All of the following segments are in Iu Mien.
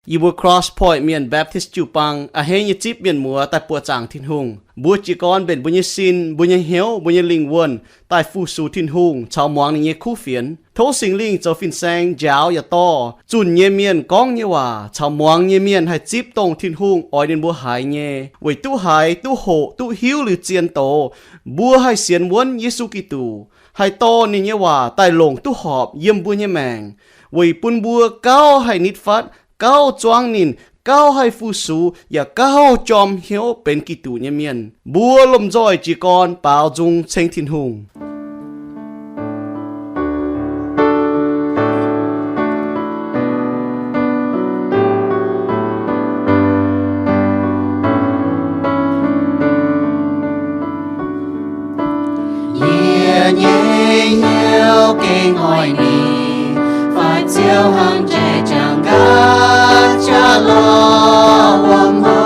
Yie mbuo Cross Point Mienh Baptist jiu-baang a'hneiv nyei zipv mienh muoz daaih buoqc zaangc Tin-Hungh. Mbuo jiez gorn mbenc mbuo nyei sin, mbuo nyei hnyouv, mbuo nyei lingh wuonh daaih fu-sux Tin-Hungh caux muangx ninh nyei kuv fienx. Tov Singx Lingh zoux fin-saeng njaaux yaac dorh zunh nyei mienh gorngv nyei waac caux muangx nyei mienh haih zipv dongh Tin-Hungh oix ninh mbuo haiz nyei, weic duqv haiz, duqv hoqc, duqv hiuv liuz zien doz, mbuo haih sienx wuonv Yesu Giduc, haih dorh ninh nyei waac daaih longc duqv horpc yiem mbuo nyei maengc, weic bun mbuo gauh haih nitv fatv, gauh zuangv ninh, gauh haih fu-sux, yaac gauh jorm hnyouv benx Giduc nyei mienh. Mbuo lomh nzoih jiez gorn baaux nzung ceng Tin-Hungh. Yie nyei hnyouv gengh oix ninh, fai Ziouv hnangv jai jangx nqa'haav jaax lorh wuom hlo.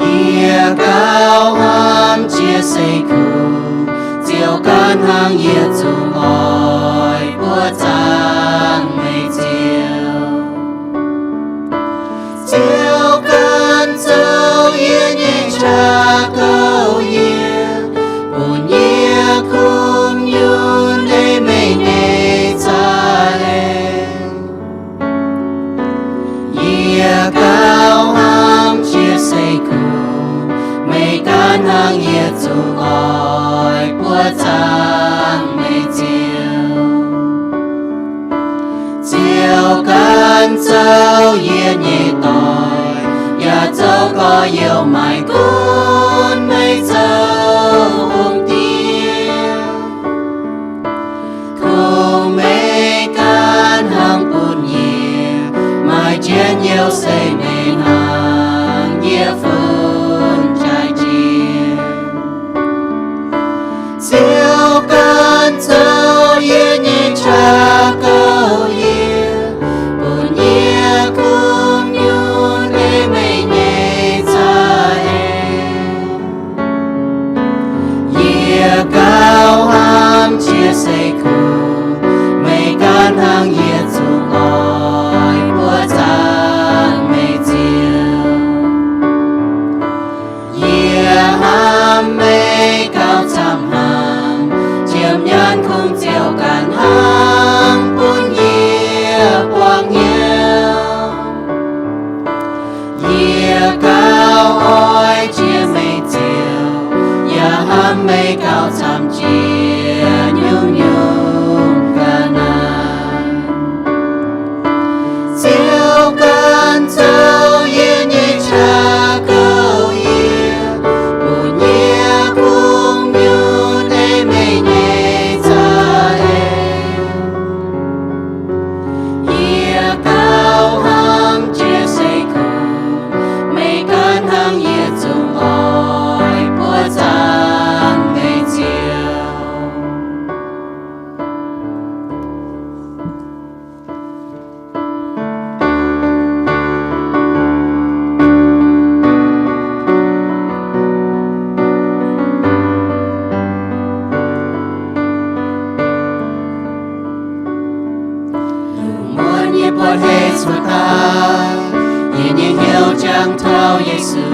Yie gauh hnamv jiex seix kuh, Ziouv ganh hnangv yie zungv oix buoqc zaangc meih Ziouv. Ziouv ganh zoux yie nyei qaqv gouv yie, bun yie kumx nyunc ei meih nyei za'eix. Yie gauh hnamv jiex seix kuh, meih ganh hnangv yie zungv oix buoqc zaangc meih Ziouv. Ziouv ganh zoux yie nyei doic, yaac zoux gorx-youz maaih gunv meih zoux hungh diex. Kungx meih ganh hnangv bun yie maaih njien-youh se meih hnangv yie fun jaaix jiex. Ziouv ganh zoux yie nyei qaqv gouv yie, bun yie kumx nyunc ei meih nyei za'eix. Yie gauh hnamv jiex seix kuh, meih ganh hnangv yie zungv oix buoqc zaangc meih Ziouv. Yie hnamv meih gauh camv haic, jiem nyaanh kungx Ziouv ganh hnangv bun yie buangh hnyouv. Yie gauh oix jiex meih Ziouv, yaac hnamv meih gauh camv jiex nyungc-nyungc ga'naaiv. Ziouv ganh zoux yie nyei qaqv gouv yie, bun yie kumx nyunc ei meih nyei za'eix. Yie gauh hnamv jiex seix kuh, meih ganh hnangv yie zungv oix buoqc zaangc meih Ziouv. Lungh muonz yie buatc hei cuotv daaih, yie nyei hnyouv jangx taux Yesu.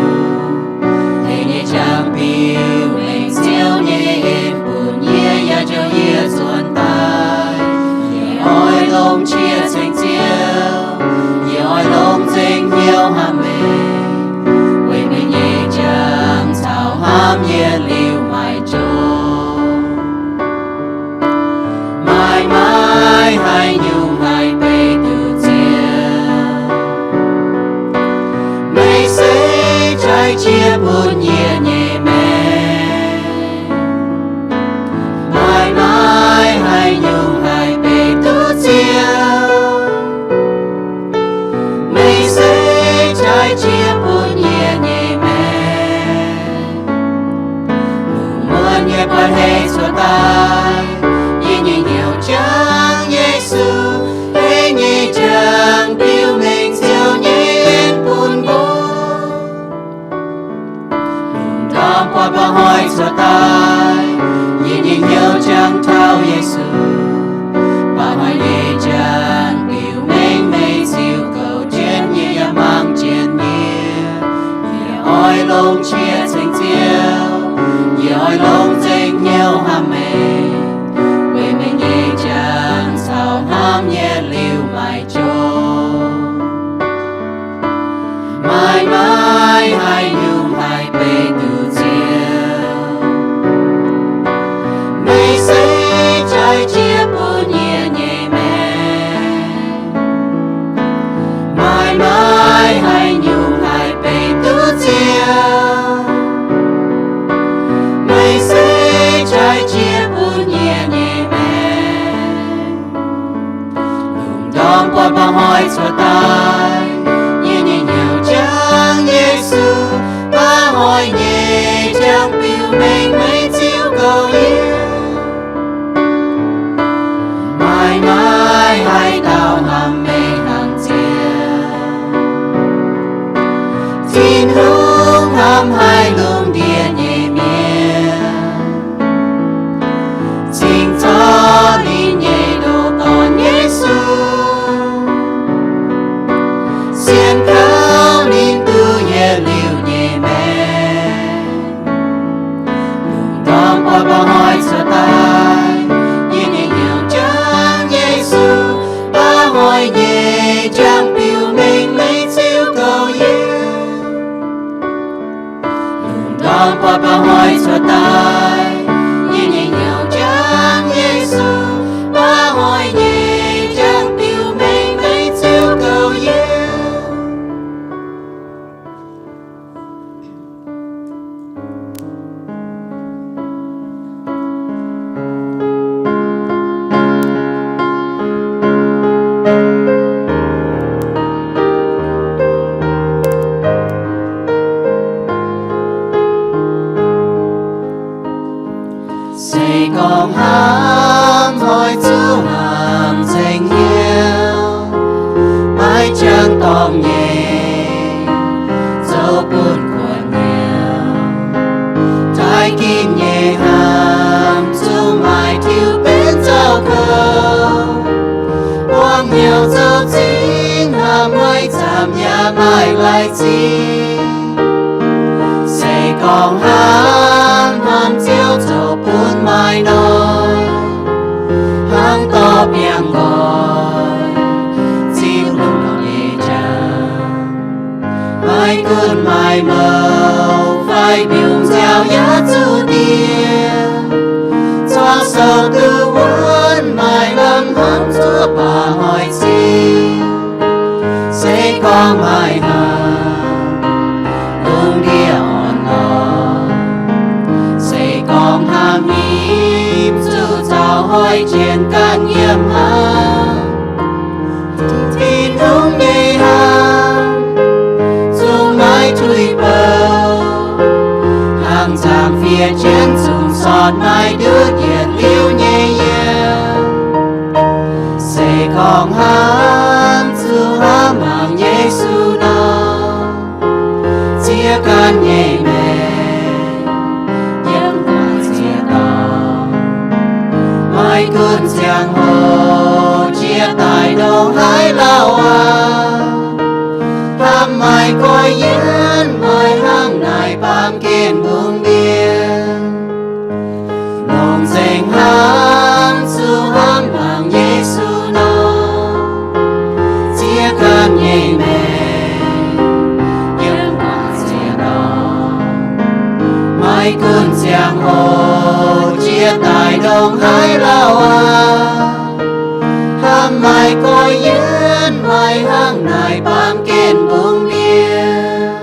Hei nyei jangx-biux lengc Ziouv nyei en bun yie, yaac jouh yie nzuonx daaih. Yie oix longc qiex ceng Ziouv, yie oix longc nzengc hnyouv hnamv meih, weic meih nyei jangx caux hnamv yie liuz maiv joux. Maaih, maaih haaix nyungc haih beiv duqv Ziouv? Meih se jaaix jiex bun yie nyei maengc. Maaih, maaih haaix nyungc haih beiv duqv Ziouv? Meih se jaaix jiex bun yie nyei maengc. Lungh muonz yie buatc hei cuotv daaih, yie nyei hnyouv jangx Yesu. Dorngx buatc ba'hnoi cuotv daaih, yie nyei hnyouv jangx Yesu, ba'hnoi nyei jangx biux mengh maiv ziux gouv yie. Maaih naaiv haaix dauh hnamv meih hnangv ziangx Tin-Hungh hnamv haic lungh ndiev nyei mienh, cingx zorqv ninh nyei ndoqc Dorn Yesu, sienx kaux ninh duqv yietc liuz nyei maengc. Lungh ndorm buatc ba'hnoi cuotv daaih, yie nyei hnyouv jangx Yesu, ba'hnoi nyei jangx biux mengh maiv ziux gouv yie. Lungh ndorm buatc ba'hnoi cuotv daaih, yie nyei hnyouv jangx Yesu, ba'hnoi nyei jangx biux mengh maiv ziux gouv yie. Se gorngv hnamv hnoi zuqc hnamv nzengc hnyouv, maiv jangx dorngc nyei, zoux bun kuonx hnyouv. Taaih ginv nyei hnamv zungv maaih tiuv benx zaux kouv. Buangv hnyouv zoux zingv hnamv maiv zaamc yaac maaih lai zingh. Se gorngv hnamv, hnamv Ziouv zoux bun maaih norm, hnangv dorh biangh nqoi ziux lungh ndorm nyei jangx. Maiv gunv maaih mouh fai mbiungc nziaaux yaac zuqc ndie, corc sou duqv wuonv maaih lamh hnamv zuov baac hoic zingh. Se gorngv maaih hnamv lungh ndiev orn-lorqc, se gorngv hnamv nyim zuqc zaux hoic jienv ganh yiem hnangv. Tin-Hungh nyei hnamv zungv maiv tuix bouh, hnangv nzangc fiev jienv zungv sortv naaiv ndutv yietc liuz nyei yiem. Se gorngv hnamv zuqc hnamv mangc Yesu nor, ziex ganh nyei maengc yiem gu'nguaaic ziex dorngx. Maiv gunv ziangh hoc jiex daaih ndongc haaix lauh aqv, hnamv maaih goiv yienv maaih hnangv naaic baamh gen mbungv mienh. Longc nzengc hnamv zuqc hnamv mangc Yesu nor, ziex ganh nyei maengc yiem gu'nguaaic ziex dorngx. Maiv gunv ziangh hoc jiex daaih ndongc haaix lauh aqv, hnamv maaih goiv yienv maaih hnangv naaic baamh gen mbungv mienh.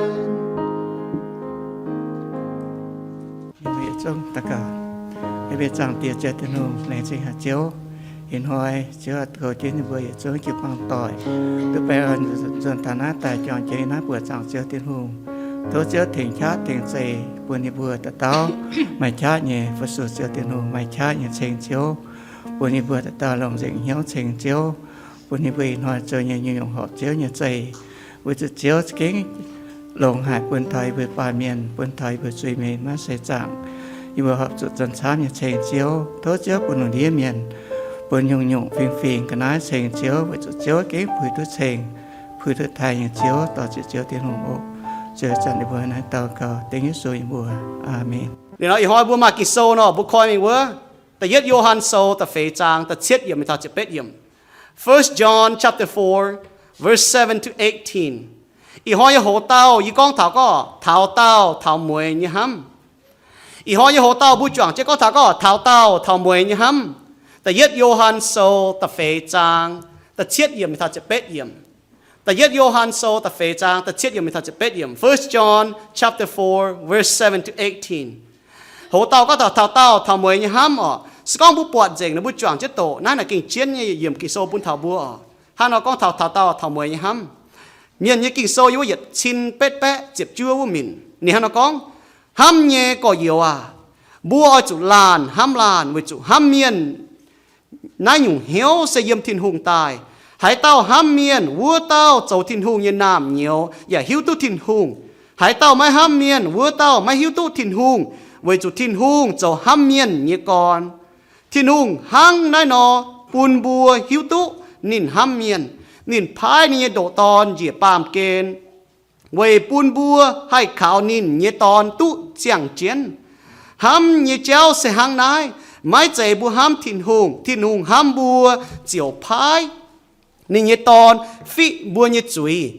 Mbuo yietc zungv daux gaux. Mbuo zaangc Diex Ziouv Tin-Hungh, laengz zingh haic Ziouv. Ih hnoi Ziouv goux jienv ninh mbuo yietc zungv jiu-baang doic, duqv baengh orn nzuonx taux naaiv daaih juangc jienv naaiv buoz zaangc Ziouv Tin-Hungh. Tov Ziouv tengx qaqv tengx zeih bun ninh mbuo dauh dauh maaih qaqv nyei fu-sux Ziouv Tin-Hungh, maaih qaqv nyei ceng Ziouv, bun ninh mbuo dauh dauh longc nzengc hnyouv ceng Ziouv, bun ninh mbuo ih hnoi zoux nyei nyungc-nyungc horpc Ziouv nyei zeih. Weic zuqc Ziouv za'gengh longx haic bun taux yie mbuo baamh mienh, bun taux yie mbuo zuiz-mienh maiv seix zaangc. Yie mbuo horpc zuqc zanc camv nyei ceng Ziouv. Tov Ziouv bun lungh ndiev mienh, bun nyungc-nyungc fingx-fingx ga'naaiv ceng Ziouv, weic zuqc Ziouv gengh puix duqv ceng, puix duqv taaih nyei Ziouv, dor-ziec Ziouv Tin-Hungh oc. Ziouv zanc yie mbuo naaiv daux gaux dengv Yesu nyei mbuox. Aamen. Liuz nor ih hnoi mbuo maaih Ging-Sou nor, mbuo koi mingh wuov, Da'yietv Yo^han Sou da'feix zaang da'cietv yiemc mingh taux ziepc betv yiemc. First John chapter four, verse seven to eighteen. Ih hnoi nyei hoc-dauh yie gorngv taux gorngv taux daauh taux mueiz nyei hnamv. Ih hnoi nyei hoc-dauh mbuo juangc jienv gorngv taux gorngv taux daauh taux mueiz nyei hnamv. Da'yietv Yo^han Sou da'feix zaang da'cietv yiemc mingh taux ziepc betv yiemc. Da'yietv Yo^han Sou da'feix zaang da'cietv yiemc mingh taux ziepc betv yiemc. First John chapter four, verse seven to eighteen. Hoc-dauh gorngv taux taux daauh taux mueiz nyei hnamv oc. Se gorngv mbuo buatc nzengc nor, mbuo juangc jienv doqc naaiv naaic gengh jienv nyei yiemc Ging-Sou bun taux mbuo oc. Hnangv nor gorngv taux taux dauh taux mueiz nyei hnamv. Mienh nyei Ging-Sou yiem wuov yietc cin betv baeqv ziepc juov wuov minc, ninh hnangv nor gorngv, Hnamv nyei gorx-youz aac, mbuo oix zuqc laanh hnamv laanh, weic zuqc hnamv mienh naaiv nyungc hnyouv se yiem Tin-Hungh daaih. Haaix dauh hnamv mienh, wuov dauh zoux Tin-Hungh nyei naamh nyouz yaac hiuv duqv Tin-Hungh. Haaix dauh maiv hnamv mienh, wuov dauh maiv hiuv duqv Tin-Hungh, weic zuqc Tin-Hungh zoux hnamv mienh nyei gorn. Tin-Hungh hnangv naaiv nor bun mbuo hiuv duqv ninh hnamv mienh. Ninh paaiv ninh nyei ndoqc Dorn njiec baamh gen weic bun mbuo haih kaux ninh nyei Dorn duqv ziangh jienv. Hnamv nyei jauv se hnangv naaiv. Maiv zeiz mbuo hnamv Tin-Hungh, Tin-Hungh hnamv mbuo ziouc paaiv ninh nyei Dorn fiqv mbuo nyei zuiz.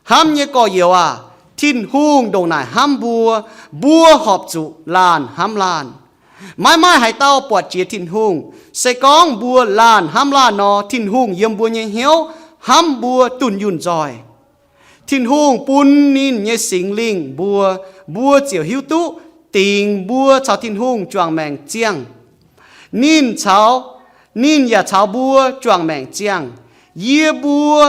Hnamv nyei gorx-youz aac, Tin-Hungh ndongc naaic hnamv mbuo, mbuo horpc zuqc laanh hnamv laanh. Maiv maaih haaix dauh buatc jiex Tin-Hungh. Se gorngv mbuo laanh hnamv laanh nor, Tin-Hungh yiem mbuo nyei hnyouv hnamv mbuo dunh yunh nzoih. Tin-Hungh bun ninh nyei Singx Lingh mbuo, mbuo ziouc hiuv duqv dingc mbuo caux Tin-Hungh juangc maengc ziangh. Ninh caux, ninh yaac caux mbuo juangc maengc ziangh. Yie mbuo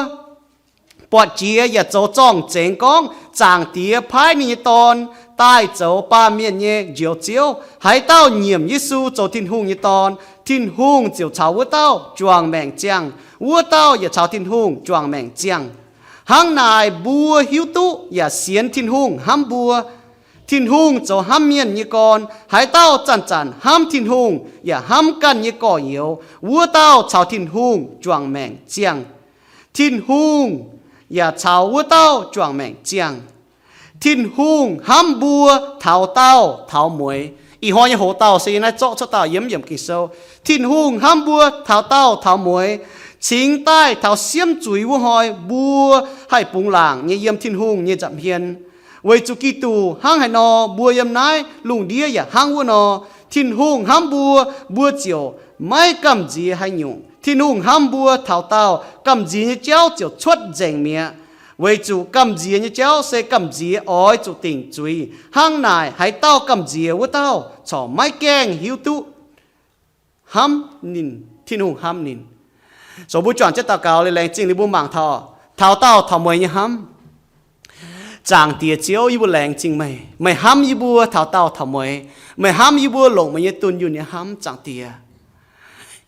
buatc jiex yaac zoux zorng-zengx gorngv Zaangc Diex paaiv ninh nyei Dorn daaih zoux baamh mienh nyei Njoux Ziouv. Haaix dauh nyiemc Yesu zoux Tin-Hungh nyei Dorn, Tin-Hungh ziouc caux wuov dauh juangc maengc ziangh, wuov dauh yaac caux Tin-Hungh juangc maengc ziangh. Hnangv naaic mbuo hiuv duqv yaac sienx Tin-Hungh hnamv mbuo. Tin-Hungh zoux hnamv mienh nyei gorn. Haaix dauh zanc-zanc hnamv Tin-Hungh yaac hnamv ganh nyei gorx-youz, wuov dauh caux Tin-Hungh juangc maengc ziangh. Tin-Hungh yaac caux wuov dauh juangc maengc ziangh. Tin-Hungh hnamv mbuo taux daauh taux mueiz. Ih hnoi nyei hoz dauh se yiem naaiv zorqv cuotv dauh yiem yiemc Ging-Sou. Tin-Hungh hnamv mbuo taux daauh taux mueiz, cingx daaih taux siemv zuiz wuov hnoi mbuo haih bungx laangc nyei yiem Tin-Hungh nyei nza'hmien. Weic zuqc Giduc hnangv haaix nor, mbuo yiem naaiv lungh ndiev yaac hnangv wuov nor. Tin-Hungh hnamv mbuo, mbuo ziouc maiv gamh nziex haaix nyungc. Tin-Hungh hnamv mbuo taux daauh, gamh nziex nyei jauv ziouc cuotv nzengc mi'aqv. Weic zuqc gamh nziex nyei jauv se gamh nziex oix zuqc dingc zuiz. Hnangv naaic haaix dauh gamh nziex wuov dauh corc maiv gaengh hiuv duqv hnamv ninh, Tin-Hungh hnamv ninh. Zoux mbuo juangc jienv daux gaux liuz laengz zingh liuz mbuo mangc taux, taux daauh taux mueiz nyei hnamv. Zaangc Diex Ziouv, yie mbuo laengz zingh meih. Meih hnamv yie mbuo taux daauh taux mueiz. Meih hnamv yie mbuo longc meih nyei dunh yunh nyei hnamv, Zaangc Diex.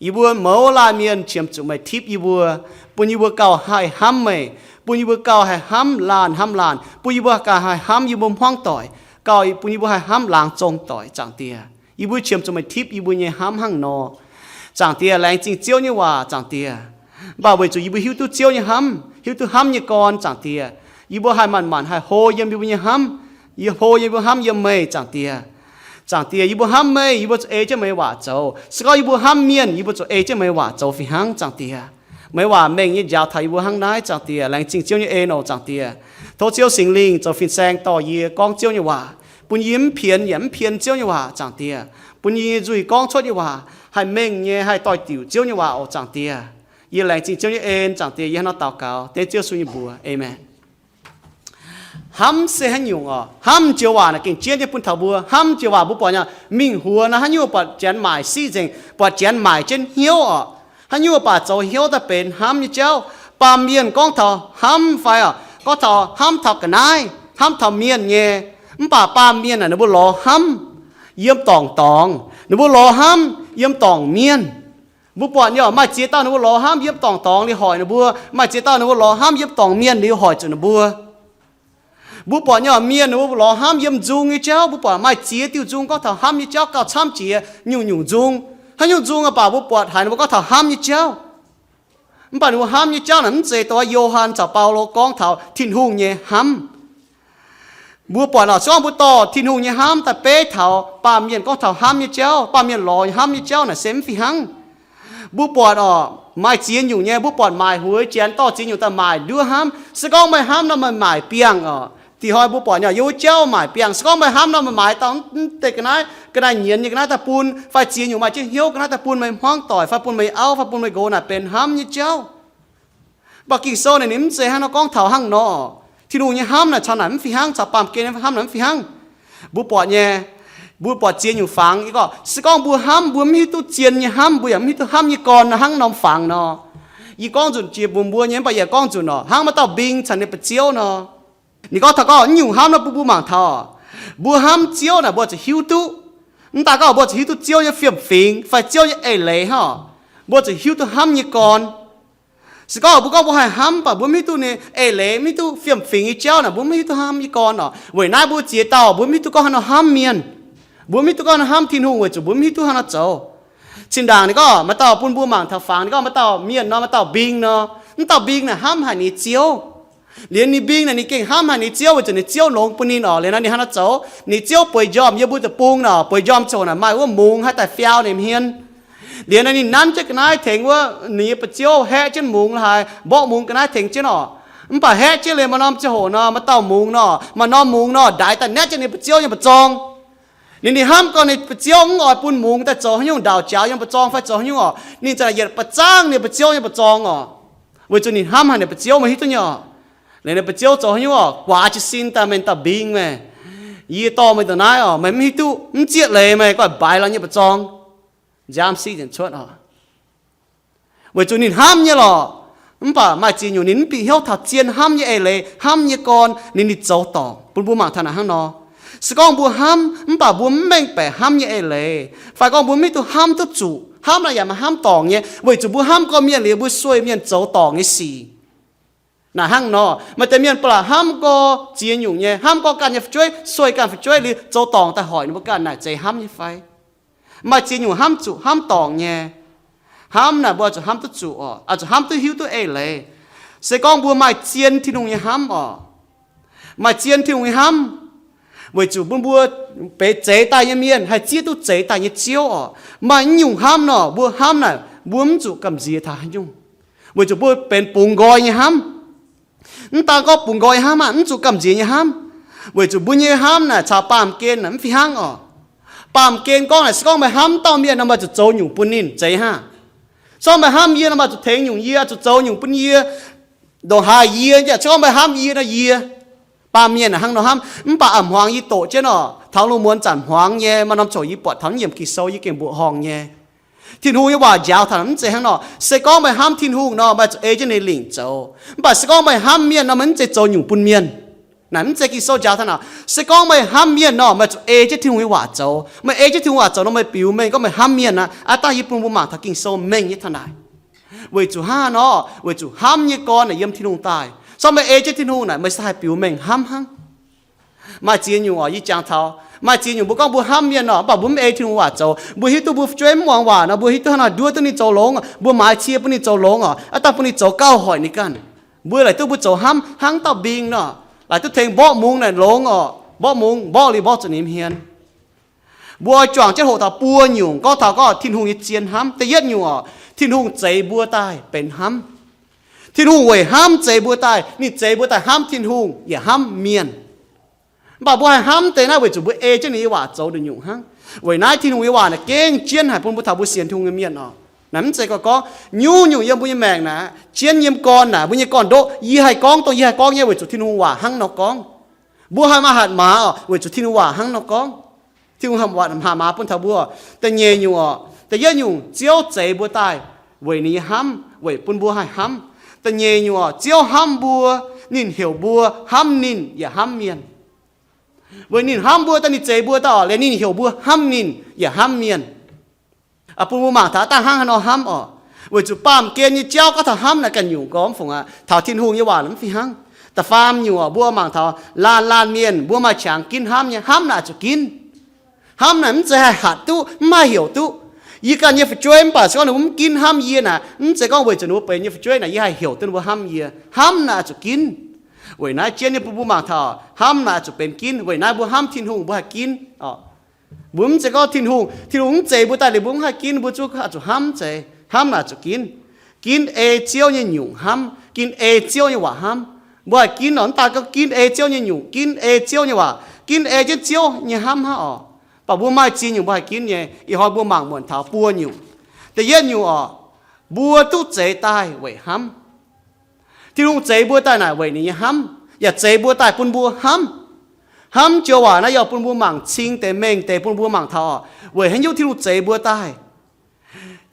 Yie mbuo mouz laanh mienh qiemx zuqc meih tipv yie mbuo, bun yie mbuo gauh haih hnamv meih, bun yie mbuo gauh haih hnamv laanh hnamv laanh, bun yie mbuo gauh haih hnamv yie mbuo hmuangv doic, gauh bun yie mbuo haih hnamv laangz zong doic, Zaangc Diex. Yie mbuo qiemx zuqc meih tipv yie mbuo nyei hnamv hnangv nor. Zaangc Diex, laengz zingh Ziouv nyei waac, Zaangc Diex. Mv baac weic zuqc yie mbuo hiuv duqv Ziouv nyei hnamv, hiuv duqv hnamv nyei gorn, Zaangc Diex, yie mbuo haih manc-manc haih hlo yiem yie mbuo nyei hnamv, yie hlo yiem yie mbuo hnamv yiem meih, Zaangc Diex. Zaangc Diex, yie mbuo hnamv meih, yie mbuo zuqc ei jienv meih waac zoux. Se gorngv yie mbuo hnamv mienh, yie mbuo zuqc ei jienv meih waac zoux fih hnangv, Zaangc Diex. Meih waac mengh nyei njaaux taux yie mbuo hnangv naaiv, Zaangc Diex. Laengz zingh Ziouv nyei en oc, Zaangc Diex. Tov Ziouv Singx Lingh zoux fin-saeng dorh yie gorngv Ziouv nyei waac, bun yie mv pienx yaac mv pien Ziouv nyei waac, Zaangc Diex. Bun yie nyei nzuih gorngv cuotv nyei waac haih mengh nyei, haih doix-diuc Ziouv nyei waac oc, Zaangc Diex. Yie laengz zingh Ziouv nyei en, Zaangc Diex. Yie hnangv naaiv daux gaux dengv Ziouv Yesu nyei mbuox, aamen. Hnamv se haaix nyungc oc? Hnamv joux waac naaic gengh jienv nyei bun taux mbuo. Hnamv joux waac mbuo buatc nyei, mingh huox naaiv haaix nyungc buatc janx maaic siqv nzengc, buatc janx maaic jienv hnyouv oc. Haaix nyungc baac zoux hnyouv daaih benx hnamv nyei jauv. Baamh mienh gorngv taux hnamv fai oc, gorngv taux hnamv taux ga'naaiv, hnamv taux mienh nyei. Mv baac baamh mienh naaic ninh mbuo lorz hnamv yiem dorngc dorngx, ninh mbuo lorz hnamv yiem dorngc mienh. Mbuo buatc nyei oc, maaih ziex dauh ninh mbuo lorz hnamv yiem dorngc dorngx liuz hoic ninh mbuo, maaih ziex dauh ninh mbuo lorz hnamv yiem dorngc mienh liuz hoic zuqc ninh mbuo. Mbuo buatc nyei oc, mienh ninh mbuo lorz hnamv yiem nzung nyei jauv. Mbuo buatc maaih ziex diuh nzung gorngv taux hnamv nyei jauv gauh camv jiex nyungc nyungc nzung. Haaix nyungc nzung baac mbuo buatc haiz ninh mbuo gorngv taux hnamv nyei jauv. Mv baac ninh mbuo hnamv nyei jauv naaic mv zeiz dongh Yo^han caux Baulo gorngv taux Tin-Hungh nyei hnamv. Mbuo buatc oc, se gorngv mbuo dorh Tin-Hungh nyei hnamv daaih beiv taux baamh mienh gorngv taux hnamv nyei jauv, baamh mienh lorz hnamv nyei jauv naaic se mv fih hnangv. Mbuo buatc oc, maaih ziex nyungc nyei, mbuo buatc maaic hueix janx dorh ziex nyungc daaih maaic nduov hnamv. Se gorngv meih hnamv nor meih maaic biangh oc. Da'nyeic hnoi mbuo buatc nyei oc, yiem wuov jauv maaic biangh. Se gorngv meih hnamv nor meih maaic dauh deix ga'naaiv, ga'naaiv nyienz nyei ga'naaiv daaih bun, fai ziex nyungc maaih jienv hnyouv ga'naaiv daaih bun meih hmuangv doic, fai bun meih auv, fai bun meih nqox naaic benx hnamv nyei jauv. Mv baac Ging-Sou naaic ninh mv zeiz hnangv nor gorngv taux hnangv nor. Tin-Hungh nyei hnamv naaic caux naaic mv fih hnangv, caux baamh gen hnamv naaic mv fih hnangv. Mbuo buatc nyei, mbuo buatc ziex nyungc fangx. Yie gorngv, se gorngv mbuo hnamv, mbuo mv hiuv duqv zien nyei hnamv, mbuo yaac mv hiuv duqv hnamv nyei gorn naaic hnangv norm fangx nor, Yie gorngv nzunc jiex mbuox mbuo nyei, mv baac yie gorngv nzunc oc, hnangv maaih dauh mbing caux ninh nyei ba'ziouv nor. Ninh gorngv taux gorngv nyungc hnamv nor bun mbuo mangc taux, mbuo hnamv Ziouv naaic mbuo zuqc hiuv duqv. Mv daaih gorngv mbuo zuqc hiuv duqv Ziouv nyei fiem-fingx fai Ziouv nyei eix leiz hnangv oc. Mbuo zuqc hiuv duqv hnamv nyei gorn. Se gorngv mbuo gorngv mbuo haih hnamv, mv baac mbuo mv hiuv duqv ninh eix leiz, mv hiuv duqv fiem-fingx nyei jauv naaic, mbuo mv hiuv duqv hnamv nyei gorn oc. Weic naaiv mbuo ziex dauh mbuo mv hiuv duqv gorngv haaix nor hnamv mienh. Mbuo mv hiuv duqv gorngv hnamv Tin-Hungh weic zuqc mbuo mv hiuv duqv haaix nor zoux. Zinh ndaangc ninh gorngv maaih dauh bun mbuo mangc taux fangx, ninh gorngv maaih dauh mienh nor, maaih dauh mbing nor. Mv dauh mbing naaic hnamv haic ninh nyei ziouv. Liuz ninh mbing naaic ninh gengh hnamv haic ninh nyei ziouv weic zuqc ninh ziouv longx bun ninh oc. Liuz nor ninh hnangv naaiv zoux, ninh ziouv bueix njormh yiem mbuo deic-bung nor, bueix njormh ziangh hoc naaic maaih wuov mungz haih daaih fiau ninh hmien. Liuz nor ninh nanv jienv ga'naaiv tengx wuov ninh nyei ba'ziouv haeqv jienv mungz la'haaix, mborqv mungz ga'naaiv tengx jienv oc. Mv baac haeqv jienv liuz maaih norm ziangh hoc nor, maaih dauh mungz nor, maaih norm mungz nor ndaix daaih naetv jienv ninh ba'ziouv nyei mba'zorng. Ninh, ninh hnamv gorngv ninh ba'ziouv mv oix bun mungz daaih zoux haaix nyungc, ndaauc jaux yiem mba'zorng fai zoux haaix nyungc oc. Ninh za'naaic yietc ba'zangv ninh ba'ziouv nyei mba'zorng oc. Weic zuqc ninh hnamv haic ninh ba'ziouv, meih hiuv duqv nyei oc. Liuz ninh ba'ziouv zoux haaix nyungc oc, guaax jiez sin daaih, meih dauh mbing meih, yie dorh meih daaih naaiv oc, meih mv hiuv duqv, mv zieqv leiz meih gorngv-baaix lorz nyei mba'zorng nziaamv siqv nzengc cuotv oc. Weic zuqc ninh hnamv nyei lorqc. Mv baac maaih ziex nyungc ninh mv bieqc hnyouv taux zien hnamv nyei eix leiz, hnamv nyei gorn, ninh, ninh zoux dorngc. Bun mbuo mangc taux naaic hnangv nor. Se gorngv mbuo hnamv mv baac mbuo mv mengh baeqc hnamv nyei eix leiz, fai gorngv mbuo mv hiuv duqv hnamv duqv zuqc, hnamv naaic yaac maaih hnamv dorngc nyei, weic zuqc mbuo hnamv gorn mienh liuz mbuo sueih mienh zoux dorngc nyei sic. Naaic hnangv nor, maaih deix mienh ba'laqc hnamv gorx ziex nyungc nyei, hnamv gorx ganh nyei fu'jueiv, sueih ganh fu'jueiv liuz zoux dorngc daaih hoic ninh mbuo ganh, naaic zeiz hnamv nyei fai? Maaih ziex nyungc hnamv zuqc hnamv dorngc nyei. Hnamv naaic mbuo oix zuqc hnamv duqv zuqc oc, oix zuqc hnamv duqv hiuv duqv eix leiz. Se gorngv mbuo maaih zien Tin-Hungh nyei hnamv oc, maaih zien Tin-Hungh nyei hnamv, weic zuqc bun mbuo benx zeix daaih nyei mienh haih zieqv duqv zeix daaih nyei Ziouv oc. Maaih nyungc hnamv nor, mbuo hnamv naaic mbuo mv zuqc gamh nziex taux haaix nyungc, weic zuqc mbuo benx bungx nqoi nyei hnamv. Mv daan gorngv bungx nqoi nyei hnamv aqv, mv zuqc gamh nziex nyei hnamv, weic zuqc mbuo nyei hnamv naaic caux baamh gen naaic mv fih hnangv oc. Baamh gen gorngv naaic, se gorngv meih hnamv dauh mienh nor, meih zuqc zoux nyungc bun ninh, zeiz hnangv. Se gorngv meih hnamv yie nor, meih zuqc tengx nyungc yie, zuqc zoux nyungc bun yie, ndongc haaix yie, se gorngv meih hnamv yie nor, yie, baamh mienh naaic hnangv nor hnamv. Mv baac a'hmuangx yie doqc jienv oc, taux lungh muonz zanc hmuangx nyei, maaih norm ziangh hoc yie buatc taux yiem Ging-Sou yie gengh mbuoqc horngh nyei. Tin-Hungh nyei waac njaaux taux naaic mv zeiz hnangv nor. Se gorngv meih hnamv Tin-Hungh nor, meih zuqc ei jienv ninh lingc zoux. Mv baac se gorngv meih hnamv mienh nor, meih mv zeiz zoux nyungc bun mienh. Naaic mv zeiz Ging-Sou njaaux taux naaic. Se gorngv meih hnamv mienh nor, meih zuqc ei jienv Tin-Hungh nyei waac zoux. Meih ei jienv Tin-Hungh waac zoux nor, meih biux mengh gorngv meih hnamv mienh aqv. Aav dangh yie bun mbuo mangc taux Ging-Sou mengh nyei taux naaic. Weic zuqc hnangv nor, weic zuqc hnamv nyei gorn naaic yiem Tin-Hungh daaih. Se gorngv meih ei jienv Tin-Hungh naaic, meih se haih biux mengh hnamv hnangv. Maaih ziex nyungc oc, yie jangx taux maaih ziex nyungc mbuo gorngv mbuo hnamv mienh oc, mv baac mbuo mv ei Tin-Hungh waac zoux. Mbuo hiuv duqv mbuo fu'jueiv mv muangx waac nor, mbuo hiuv duqv hnangv naaic nduov duqv ninh zoux longx, mbuo maaiz cie bun ninh zoux longx oc, aav dangh bun ninh zoux gauh hoic ninh ganh. Mbuo laaic duqv mbuo zoux hnamv hnangv dauh mbing nor, laaic duqv tengx mborqv mungz naaic longx oc, mborqv mungz, mborqv liuz mborqv zuqc ninh hmien. Mbuo oix juangc jienv hoqc taux buo nyungc, gorngv taux gorngv Tin-Hungh nyei zien hnamv. Da'yietv nyungc oc, Tin-Hungh zeix mbuo daaih benx hnamv. Tin-Hungh weic hnamv zeix mbuo daaih. Ninh zeix mbuo daaih hnamv Tin-Hungh yaac hnamv mienh. Mv baac mbuo haih hnamv deix naaiv weic zuqc mbuo ei jienv ninh nyei waac zoux nduqc nyungc hnangv. Weic naaiv Tin-Hungh nyei waac naaic gengh jienv haic bun mbuo taux mbuo sienx Tin-Hungh nyei mienh oc. Naaic mv zeiz gorngv-gorngv nyungc-nyungc yiem mbuo nyei maengc naaic, jienv yiem gorn naaic, mbuo nyei gorn-ndoqv, yie haih gorngv dongh yie haih gorngv nyei weic zuqc Tin-Hungh waac hnangv nor gorngv. Mbuo haih maaih hatc maaz oc, weic zuqc Tin-Hungh waac hnangv nor gorngv. Tin-Hungh hatc maaz bun taux mbuo. Da'nyeic nyungc oc, da'yietv nyungc, Ziouv zeix mbuo daaih weic ninh nyei hnamv, weic bun mbuo haih hnamv. Da'nyeic nyungc oc, Ziouv hnamv mbuo, ninh heuc mbuo hnamv ninh yaac hnamv mienh. Weic ninh hnamv mbuo daaih, ninh zeix mbuo daaih oc, liuz ninh heuc mbuo hnamv ninh yaac hnamv mienh. Bun mbuo mangc taux dangh hnangv haaix nor hnamv oc. Weic zuqc baamh gen nyei jauv gorngv taux hnamv naaic ganh nyungc gormx fungc aqv, taux Tin-Hungh nyei waac mv fih hnangv. Da'faam nyungc oc, mbuo mangc taux laanh laanh mienh mbuo maaih qangx ginv hnamv nyei. Hnamv naaic zuqc ginv. Hnamv naaic mv zeiz haih hatc duqv, mv haih heuc duqv. Yie ganh nyei fu'jueiv mv baac se gorngv ninh mbuo mv ginv hnamv yie naaic, mv zeiz gorngv weic zuqc ninh mbuo benx yie nyei fu'jueiv naaic yie haih heuc duqv ninh mbuo hnamv yie. Hnamv naaic zuqc ginv. Weic naaiv jienv nyei bun mbuo mangc taux hnamv naaic zuqc benx ginv. Weic naaiv mbuo hnamv Tin-Hungh mbuo haih ginv oc. Mbuo mv zeiz gorngv Tin-Hungh, Tin-Hungh mv zeix mbuo daaih liuz mbuo mv haih ginv, mbuo zuqc zuqc hnamv zeiz. Hnamv naaic zuqc ginv. Ginv ei Ziouv nyei nyungc hnamv, ginv ei Ziouv nyei waac hnamv. Mbuo haih ginv oc, mv daan gorngv ginv ei Ziouv nyei nyungc, ginv ei Ziouv nyei waac, ginv ei jienv Ziouv nyei hnamv hnangv oc. Mv baac mbuo maaih ziex nyungc mbuo haih ginv nyei. Ih hnoi mbuo mangc muonc taux buo nyungc. Da'yietv nyungc oc, mbuo duqv zeix daaih weic hnamv. Tin-Hungh zeix mbuo daaih naaic weic ninh nyei hnamv, yaac zeix mbuo daaih bun mbuo hnamv. Hnamv joux waac naaiv yaac bun mbuo mangc cing deix mengh deix bun mbuo mangc taux oc, weic haaix nyungc Tin-Hungh zeix mbuo daaih.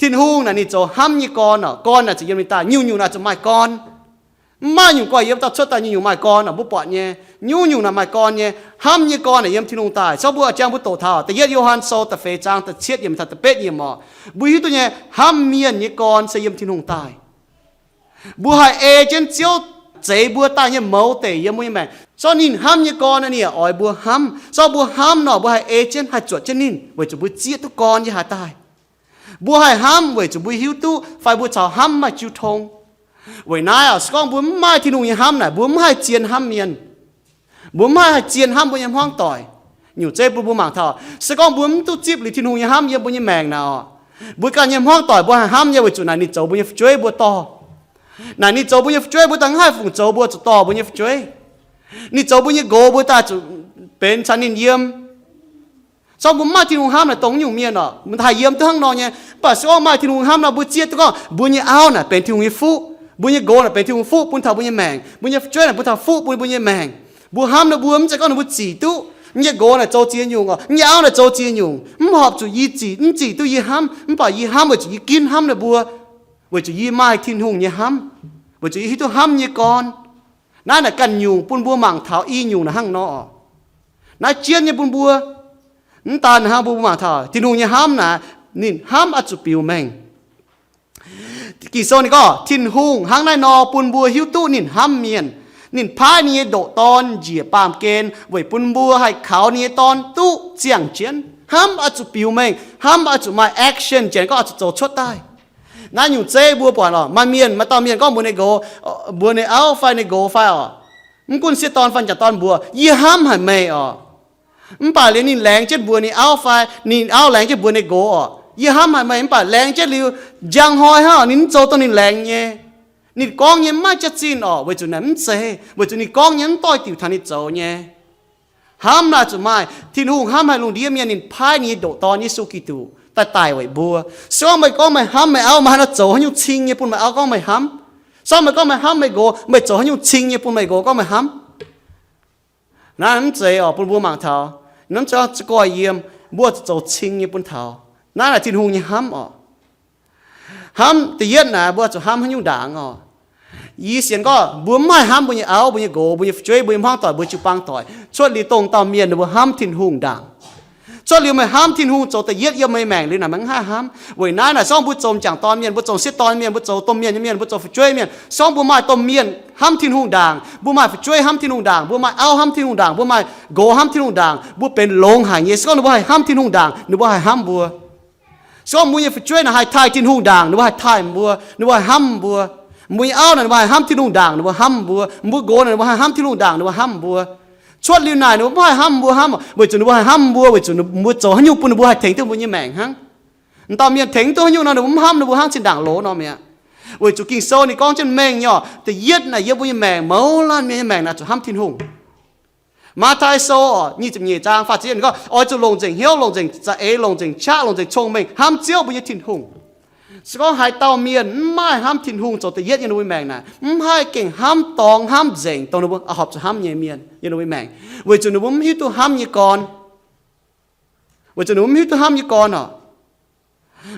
Tin-Hungh naaic ninh zoux hnamv nyei gorn oc. Gorn naaic zuqc yiem ninh daaih, nyungc-nyungc naaic zuqc maaih gorn. Mv maaih nyungc gorn yiem dauh cuotv daaih nyungc-nyungc maaih gorn oc. Mbuo buatc nyei, nyungc-nyungc naaic maaih gorn nyei. Hnamv nyei gorn naaic yiem Tin-Hungh daaih. Se gorngv mbuo jangx mbuo doqc taux da'yietv Yo^han Sou da'feix zaang da'cietv yiemc taux da'betv yiemc oc, mbuo hiuv duqv nyei, hnamv mienh nyei gorn se yiem Tin-Hungh daaih. Mbuo haih ei jienv Ziouv zeix mbuo daaih nyei mouz deic yiem mbuo nyei maengc. Se gorngv ninh hnamv nyei gorn, ninh yaac oix mbuo hnamv. Se gorngv mbuo hnamv nor, mbuo haih ei jienv, haih zuotc jienv ninh, weic zuqc mbuo zieqv duqv gorn yie haaix daaih. Mbuo haih hnamv weic zuqc mbuo hiuv duqv fai mbuo caux hnamv maaih jiu tong. Weic naaiv oc, se gorngv mbuo mv maaih Tin-Hungh nyei hnamv naaic, mbuo mv haih zien hnamv mienh. Mbuo mv haih zien hnamv mbuo nyei hmuangv doic. Nyungc zeiv bun mbuo mangc taux, se gorngv mbuo mv duqv zipv liuz Tin-Hungh nyei hnamv yiem mbuo nyei maengc naaic oc, mbuo ganh nyei hmuangv doic mbuo haih hnamv nyei, weic zuqc naaic ninh zoux mbuo nyei fu'jueiv mbuo dorh. Naaic ninh zoux mbuo nyei fu'jueiv, mbuo daaih mv haih fungc zoux, mbuo zuqc dorh mbuo nyei fu'jueiv. Ninh zoux mbuo nyei nqox, mbuo daaih zuqc benx caux ninh yiem. Se gorngv mbuo mv maaih Tin-Hungh hnamv naaic, dongh nyungc mienh oc, mbuo haih yiem duqv hnangv nor nyei. Mv baac se gorngv maaih Tin-Hungh hnamv nor, mbuo zieqv duqv gorngv mbuo nyei auv naaic benx Tin-Hungh nyei fuqv, mbuo nyei nqox naaic benx Tin-Hungh fuqv bun taux mbuo nyei maengc, mbuo nyei fu'jueiv naaic bun taux fuqv bun mbuo nyei maengc. Mbuo hnamv ninh mbuo, mv zeiz gorngv ninh mbuo zic duqv, nyei nqox naaic zoux ziex nyungc oc, nyei auv naaic zoux ziex nyungc, mv horpc zuqc yie zic, mv zic duqv yie hnamv, mv baac yie hnamv weic zuqc yie ginv hnamv ninh mbuo, weic zuqc yie maaih Tin-Hungh nyei hnamv, weic zuqc yie hiuv duqv hnamv nyei gorn. Naaiv naaic ganh nyungc bun mbuo mangc taux i nyungc naaic hnangv nor. Naaiv jienv nyei bun mbuo, mv daan hnangv, bun mbuo mangc taux Tin-Hungh nyei hnamv naaic, ninh hnamv oix zuqc biux mengh. Ging-Sou ninh gorngv Tin-Hungh hnangv naaiv nor bun mbuo hiuv duqv ninh hnamv mienh. Ninh paaiv ninh nyei ndoqc Dorn njiec baamh gen weic bun mbuo haih kaux ninh nyei Dorn duqv ziangh jienv. Hnamv oix zuqc biux mengh, hnamv oix zuqc maaih action, janx gorngv oix zuqc zoux cuotv daaih. Naaiv nyungc zeiv mbuo buatc oc, maaih mienh, maaih dauh mienh gorngv mbuox ninh nqox, mbuox ninh auv fai ninh nqox fai oc, mv gunv sieqv dorn fai m'jangc dorn mbuox, yie hnamv haic meih oc. Mv baac liuz ninh laengz jienv mbuox ninh auv fai ninh auv laengz jienv mbuox ninh nqox oc, yie hnamv haic meih, mv baac laengz jienv liuz, njang hnoi hnangv oc, ninh mv zoux dongh ninh laengz nyei. Ninh gorngv nyei mv maaih jaax-zinh oc, weic zuqc naaic mv zeiz, weic zuqc ninh gorngv nyei mv doix diuc taux ninh zoux nyei. Hnamv naaic zuqc maaih. Tin-Hungh hnamv haic lungh ndiev mienh, ninh paaiv ninh nyei ndoqc Dorn, Yesu Giduc, daaih daic weic mbuo. Se gorngv meih gorngv meih hnamv meih auv, meih haaix nor zoux haaix nyungc cing nyei bun meih auv gorngv meih hnamv? Se gorngv meih gorngv meih hnamv meih nqox, meih zoux haaix nyungc cing nyei bun meih nqox gorngv meih hnamv? Naaiv mv zeiz oc, bun mbuo mangc taux, mv zeiz za'gengh yiem, mbuo zuqc zoux cing nyei bun taux. Naaiv naaic Tin-Hungh nyei hnamv oc. Hnamv da'yietv naaic, mbuo zuqc hnamv haaix nyungc ndaangc oc? Yie sienx gorngv mbuo mv haih hnamv mbuo nyei auv, mbuo nyei nqox, mbuo nyei fu'jueiv, mbuo nyei hmuangv doic, mbuo jiu-baang doic, cuotv liuz dongh dauh mienh ninh mbuo hnamv Tin-Hungh ndaangc. Cuotv liuz meih hnamv Tin-Hungh zoux da'yietv yiem meih maengc liuz naaic, meih mv haih hnamv. Weic naaiv naaic, se gorngv mbuo zoux m'jangc dorn mienh, mbuo zoux sieqv dorn mienh, mbuo zoux domh mienh nyei mienh, mbuo zoux fu'jueiv mienh, se gorngv mbuo maaih domh mienh hnamv Tin-Hungh ndaangc, mbuo maaih fu'jueiv hnamv Tin-Hungh ndaangc, mbuo maaih auv hnamv Tin-Hungh ndaangc, mbuo maaih nqox hnamv Tin-Hungh ndaangc, mbuo benx longx haic nyei. Se gorngv ninh mbuo haih hnamv Tin-Hungh ndaangc, ninh mbuo haih hnamv mbuo. Se gorngv mbuo nyei fu'jueiv naaic haih taaih Tin-Hungh ndaangc, ninh mbuo haih taaih mbuo, ninh mbuo haih hnamv mbuo. Mbuo nyei auv naaic, ninh mbuo haih hnamv Tin-Hungh ndaangc, ninh mbuo hnamv mbuo. Mbuo nqox naaic, ninh mbuo haih hnamv Tin-Hungh ndaangc, ninh mbuo hnamv mbuo. Cuotv liuz naaic, ninh mbuo mv haih hnamv mbuo hnamv, weic zuqc ninh mbuo haih hnamv mbuo, weic zuqc mbuo zoux haaix nyungc bun ninh mbuo haih tengx duqv mbuo nyei maengc hnangv. Dauh mienh tengx duqv haaix nyungc nor, ninh mbuo mv hnamv, ninh mbuo hnangv zinh ndaangc loz nor mi'aqv. Weic zuqc Ging-Sou ninh gorngv jienv mengh nyei oc, da'yietv naaic yiem mbuo nyei maengc, mouz laanh mienh nyei maengc naaic zuqc hnamv Tin-Hungh. Matv^taai Sou oc, nyic ziepc nyeic zaang faah ziepc yietv ninh gorngv, oix zuqc longc nzengc hnyouv, longc nzengc za'eix, longc nzengc qaqv, longc nzengc cong-mengh hnamv Ziouv mbuo nyei Tin-Hungh. Se gorngv haaix dauh mienh mv maaih hnamv Tin-Hungh zoux da'yietv yiem ninh mbuo maengc naaic, mv haih gengh hnamv dorngx hnamv nzengc dongh ninh mbuo horpc zuqc hnamv nyei mienh yiem ninh mbuo maengc, weic zuqc ninh mbuo mv hiuv duqv hnamv nyei gorn. Weic zuqc ninh mbuo mv hiuv duqv hnamv nyei gorn oc.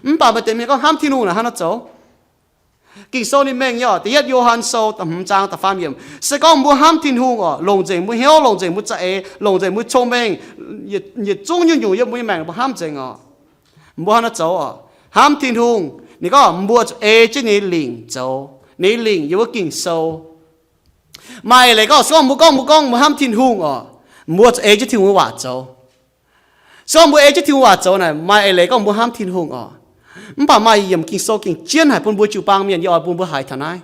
Mv baac maaih deix mienh gorngv hnamv Tin-Hungh naaic hnangv naaiv zoux. Ging-Sou ninh mengh nyei oc, da'yietv Yo^han Sou da'hmz zaang da'faam yiemc, se gorngv mbuo hnamv Tin-Hungh oc, longc nzengc mbuo hnyouv, longc nzengc mbuo za'eix, longc nzengc mbuo cong-mengh, yietc zungv nyungc-nyungc yiem mbuo nyei maengc mbuo hnamv nzengc oc. Mbuo hnangv naaiv zoux oc. Hnamv Tin-Hungh, ninh gorngv mbuo zuqc ei jienv ninh nyei lingc zoux. Ninh nyei lingc yiem wuov Ging-Sou. Maaih eix leiz gorngv, se gorngv mbuo gorngv, mbuo gorngv mbuo hnamv Tin-Hungh oc, mbuo zuqc ei jienv Tin-Hungh nyei waac zoux. Se gorngv mbuo ei jienv Tin-Hungh waac zoux naaic, maaih eix leiz gorngv mbuo hnamv Tin-Hungh oc. Mv baac maaih yiemc Ging-Sou gengh jienv haic bun mbuo jiu-baang mienh, yie oix bun mbuo haiz taux naaiv.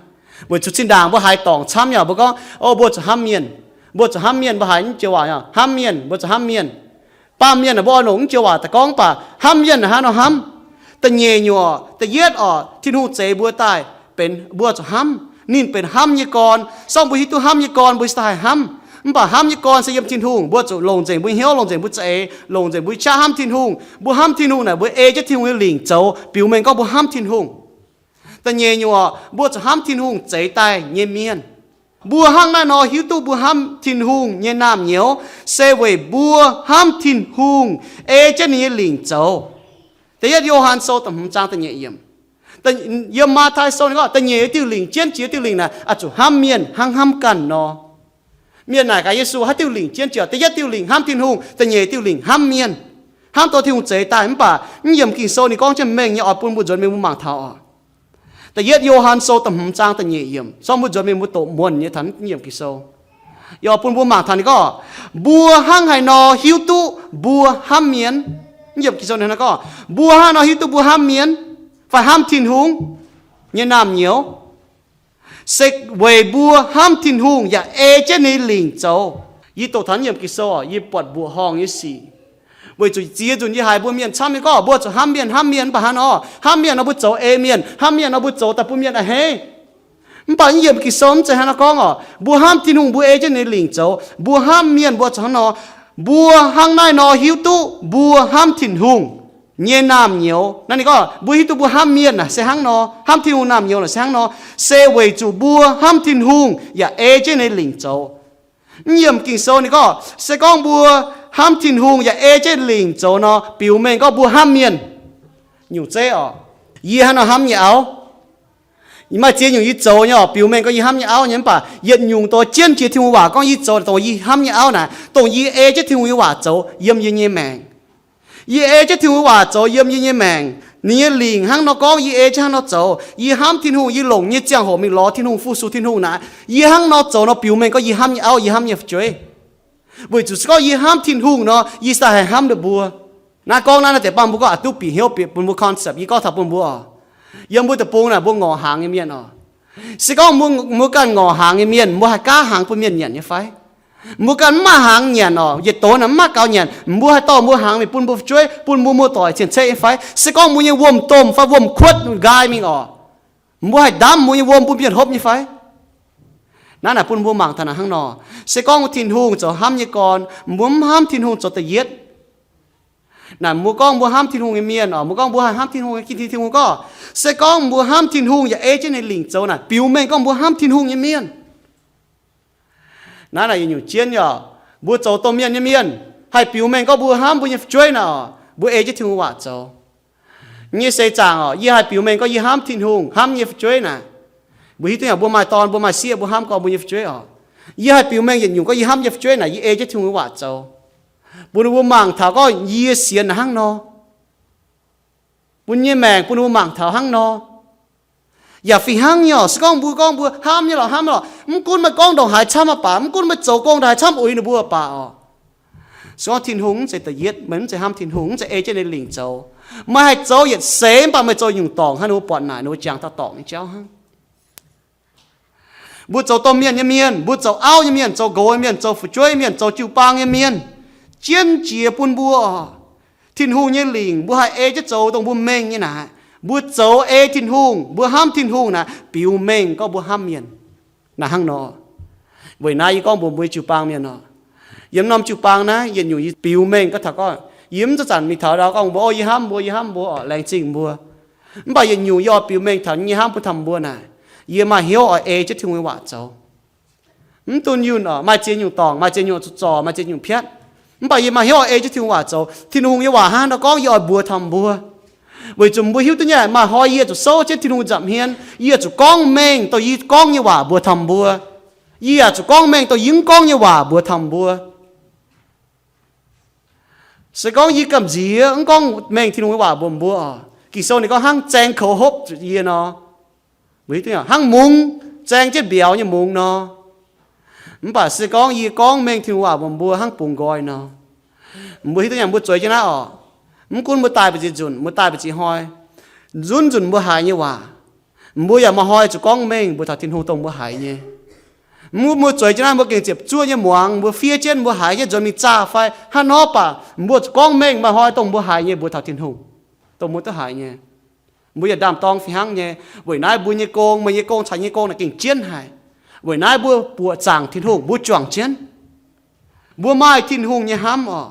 Weic zuqc zinh ndaangc mbuo haiz dorngc camv nyei, mbuo gorngv, o, mbuo zuqc hnamv mienh. Mbuo zuqc hnamv mienh, mbuo haiz naaiv joux waac, hnamv mienh, mbuo zuqc hnamv mienh. Baamh mienh naaic mbuo oix longc naaiv joux waac daaih gorngv, mv baac hnamv mienh naaic hnangv nor hnamv. Da'nyeic nyungc, da'yietv oc, Tin-Hungh zeix mbuo daaih benx mbuo zuqc hnamv. Ninh benx hnamv nyei gorn. Se gorngv mbuo hiuv duqv hnamv nyei gorn, mbuo cingx daaih haih hnamv. Mv baac hnamv nyei gorn se yiem Tin-Hungh, mbuo zuqc longc nzengc mbuo hnyouv, longc nzengc mbuo za'eix, longc nzengc mbuo qaqv hnamv Tin-Hungh. Mbuo hnamv Tin-Hungh naaic, mbuo ei jienv Tin-Hungh nyei lingc zoux, biux mengh gorngv mbuo hnamv Tin-Hungh. Da'nyeic nyungc oc, mbuo zuqc hnamv Tin-Hungh zeix daaih nyei mienh. Mbuo hnangv naaiv nor hiuv duqv mbuo hnamv Tin-Hungh nyei naamh nyouz, se weic mbuo hnamv Tin-Hungh, ei jienv ninh nyei lingc zoux. Da'yietv Yo^han Sou da'hmz zaang da'nyeic yiemc. Yiem Matv^tai Sou ninh gorngv da'nyeic diuh lingc, jienv jiex diuh lingc naaic, oix zuqc hnamv mienh hnangv hnamv ganh nor. Mienh naaic gaax Yesu haaix diuh lingc jienv jiex? Da'yietv diuh lingc hnamv Tin-Hungh, da'nyeic diuh lingc hnamv mienh. Hnamv tov Tin-Hungh zeix daaih. Mv baac mv yiemc Ging-Sou ninh gorngv jienv mengh nyei, oix bun mbuo nzuonx mingh mbuo mangc taux oc. Da'yietv Yo^han Sou da'hmz zaang da'nyeic yiemc, sorng mbuo nzuonx mingh mbuo doqc muonc nyei taux mv yiemc Ging-Sou. Yaac bun mbuo mangc taux ninh gorngv, mbuo hnangv haaix nor hiuv duqv mbuo hnamv mienh? Mv yiemc Ging-Sou ninh gorngv, mbuo hnangv haaix nor hiuv duqv mbuo hnamv mienh fai hnamv Tin-Hungh nyei naamh nyouz? Se weic mbuo hnamv Tin-Hungh yaac ei jienv ninh lingc zoux. Yie doqc taux mv yiemc Ging-Sou oc, yie buatc mbuoqc horngh nyei sic. Weic zuqc ziex nzunc yie haiz mbuo mienh camv nyei gorngv mbuo zuqc hnamv mienh, hnamv mienh, mv baac hnangv nor hnamv mienh nor mbuo zoux ei mienh, hnamv mienh nor mbuo zoux daaih bun mienh a'hneiv. Mv baac mv yiemc Ging-Sou mv zeiz hnangv nor gorngv oc. Mbuo hnamv Tin-Hungh mbuo ei jienv ninh lingc zoux. Mbuo hnamv mienh mbuo zuqc hnangv nor, mbuo hnangv naaiv nor hiuv duqv mbuo hnamv Tin-Hungh nyei naamh nyouz. Naaiv ninh gorngv mbuo hiuv duqv mbuo hnamv mienh naaic se hnangv nor, hnamv Tin-Hungh naamh nyouz naaic se hnangv nor, se weic zuqc mbuo hnamv Tin-Hungh yaac ei jienv ninh lingc zoux. Mv yiemc Ging-Sou ninh gorngv, se gorngv mbuo hnamv Tin-Hungh yaac ei jienv lingc zoux nor, biux mengh gorngv mbuo hnamv mienh. Nyungc zeiv oc, yie hnangv nor hnamv nyei auv. Maaih ziex nyungc yie zoux nyei oc, biux mengh gorngv yie hnamv nyei auv nyei, mv baac yietc nyungc dongh jienv jiex Tin-Hungh waac gorngv yie zoux dongh yie hnamv nyei auv naaic, dongh yie ei jienv Tin-Hungh nyei waac zoux yiem yie nyei maengc. Yie ei jienv Tin-Hungh waac zoux yiem yie nyei maengc. Ninh nyei lingc hnangv nor gorngv yie ei jienv hnangv nor zoux. Yie hnamv Tin-Hungh, yie longc nyei ziangh hoc mingh lorz Tin-Hungh, fu-sux Tin-Hungh naaic, yie hnangv nor zoux nor biux mengh gorngv yie hnamv nyei auv, yie hnamv nyei fu'jueiv. Weic zuqc se gorngv yie hnamv Tin-Hungh nor, yie saah haih hnamv ninh mbuo. Naaiv gorngv naaiv naaiv deix baav mbuo gorngv a'duqv bieqc hnyouv, bieqc bun mbuo concept. Yie gorngv taux bun mbuo oc, yiem mbuo deic-bung naaic mbuo ngorc hnaangx nyei mienh oc. Se gorngv mbuo, mbuo ganh ngorc hnaangx nyei mienh, mbuo haih gaav hnaangx bun mienh nyanc nyei fai? Mbuo ganh mv maaih hnaangx nyanc oc, yietc donx naaic mv maaih gaux nyanc, mbuo haih dorh mbuo hnaangx mingh bun mbuo fu'jueiv, bun mbuo muoz-doic cien-ceqv nyei fai? Se gorngv mbuo nyei wuom-domh fai wuom-kuotv nqaai mingh oc, mbuo haih ndamv mbuo nyei wuom bun mienh hopv nyei fai? Naaiv naaic bun mbuo mangc taux naaic hnangv nor. Se gorngv Tin-Hungh zoux hnamv nyei gorn, mbuo mv hnamv Tin-Hungh zoux da'yietv, naaic mbuo gorngv mbuo hnamv Tin-Hungh nyei mienh oc, mbuo gorngv mbuo haih hnamv Tin-Hungh nyei, Tin-Hungh gorngv, se gorngv mbuo hnamv Tin-Hungh yaac ei jienv ninh lingc zoux naaic, biux mengh gorngv mbuo hnamv Tin-Hungh nyei mienh. Naaiv naaic yietc nyungc jienv yaac, mbuo zoux domh mienh nyei mienh haih biux mengh gorngv mbuo hnamv mbuo nyei fu'jueiv naaic oc, mbuo ei jienv Tin-Hungh waac zoux. Yie nyei seix zaangc oc, yie haih biux mengh gorngv yie hnamv Tin-Hungh, hnamv yie nyei fu'jueiv naaic. Mbuo hiuv duqv yaac mbuo maaih dorn, mbuo maaih sieqv, mbuo hnamv gorngv mbuo nyei fu'jueiv oc. Yie haih biux mengh yietc nyungc gorngv yie hnamv yie nyei fu'jueiv naaic, yie ei jienv Tin-Hungh nyei waac zoux, bun ninh mbuo mangc taux gorngv yie sienx naaic hnangv nor, bun nyei maengc bun ninh mbuo mangc taux hnangv nor. Yaac fih hnangv nyei oc, se gorngv mbuo gorngv mbuo hnamv nyei lorqc, hnamv nyei lorqc, mv gunv meih gorngv ndongc haaix camv mv baac, mv gunv meih zoux gong ndongc haaix camv uix ninh mbuo baac oc, se gorngv Tin-Hungh mv zeiz da'yietv, meih mv zeiz hnamv Tin-Hungh, mv zeiz ei jienv ninh lingc zoux. Meih haih zoux yietc seix mv baac meih zoux nyungc dorngc hnangv ninh mbuo buatc naaic, ninh mbuo jangx dauh dorngc nyei jauv hnangv. Mbuo zoux domh mienh nyei mienh, mbuo zoux auv nyei mienh, zoux nqox nyei mienh, zoux fu'jueiv mienh, zoux jiu-baang nyei mienh, jienv jiex bun mbuo oc, Tin-Hungh nyei lingc mbuo haih ei jienv zoux dongh mbuo mengh nyei naaic. Mbuo zoux ei Tin-Hungh, mbuo hnamv Tin-Hungh naaic, biux mengh gorngv mbuo hnamv mienh. Naaic hnangv nor, weic naaiv yie gorngv mbuox mbuo nyei jiu-baang mienh oc, yiem norm jiu-baang naaiv yietc nyungc yie biux mengh gorngv taux gorngv, yie mv zanc-zanc mingh taux ndau gorngv mbuo, o, yie hnamv mbuo, yie hnamv mbuo oc, laengz zingh mbuo. Mv baac yietc nyungc yie oix biux mengh taux yie nyei hnamv bun taux mbuo naaic, yie maaih hnyouv oix ei jienv Tin-Hungh nyei waac zoux. Mv dunh yunh oc, maaih ziex nyungc dorngc, maaih ziex nyungc zuqc zorc, maaih ziex nyungc piatv. Mv baac yie maaih hnyouv oix ei jienv Tin-Hungh waac zoux. Tin-Hungh nyei waac hnangv haaix nor gorngv yie oix mbuox taux mbuo. Weic zuqc mbuo hiuv duqv nyei, maaih hnoi yie zuqc souv jienv Tin-Hungh nza'hmien, yie zuqc gorngv mengh dongh yie gorngv nyei waac mbuox taux mbuo. Yie yaac zuqc gorngv mengh dongh yie mv gorngv nyei waac mbuox taux mbuo. Se gorngv yie gamh nziex mv gorngv mengh Tin-Hungh nyei waac mbuox mbuo oc, Ging-Sou ninh gorngv hnangv zaeng koux hopv zuqc yie nor, mbuo hiuv duqv hnangv mungz zaeng jienv mbiauz nyei mungz nor. Mv baac se gorngv yie gorngv mengh Tin-Hungh waac mbuox mbuo hnangv bungx nqoi nor, mbuo hiuv duqv nyei, mbuo zueiz jienv naaiv oc. Mv gunv mbuo daaih mbu'ziex nzunc, mbuo daaih mbu'ziex hnoi, zunv nzunc mbuo haiz nyei waac, mbuo yaac maaih hnoi zuqc gorngv mengh mbuox taux Tin-Hungh dongh mbuo haiz nyei. Mv, mbuo zueiz jienv naaiv mbuo gengh ziepc zuoqv nyei muangx, mbuo fiev jienv mbuo haiz nyei nzuonx mingh zaah fai hnangv nor baac, mbuo zuqc gorngv mengh maaih hnoi dongh mbuo haiz nyei mbuox taux Tin-Hungh, dongh mbuo duqv haiz nyei. Mbuo yaac ndaam-dorng fih hnangv nyei. Weic naaiv mbuo nyei gong, meih nyei gong caux yie nyei gong naaic gengh jienv haic. Weic naaiv mbuo buoqc zaangc Tin-Hungh, mbuo juangc jienv. Mbuo maaih Tin-Hungh nyei hnamv oc,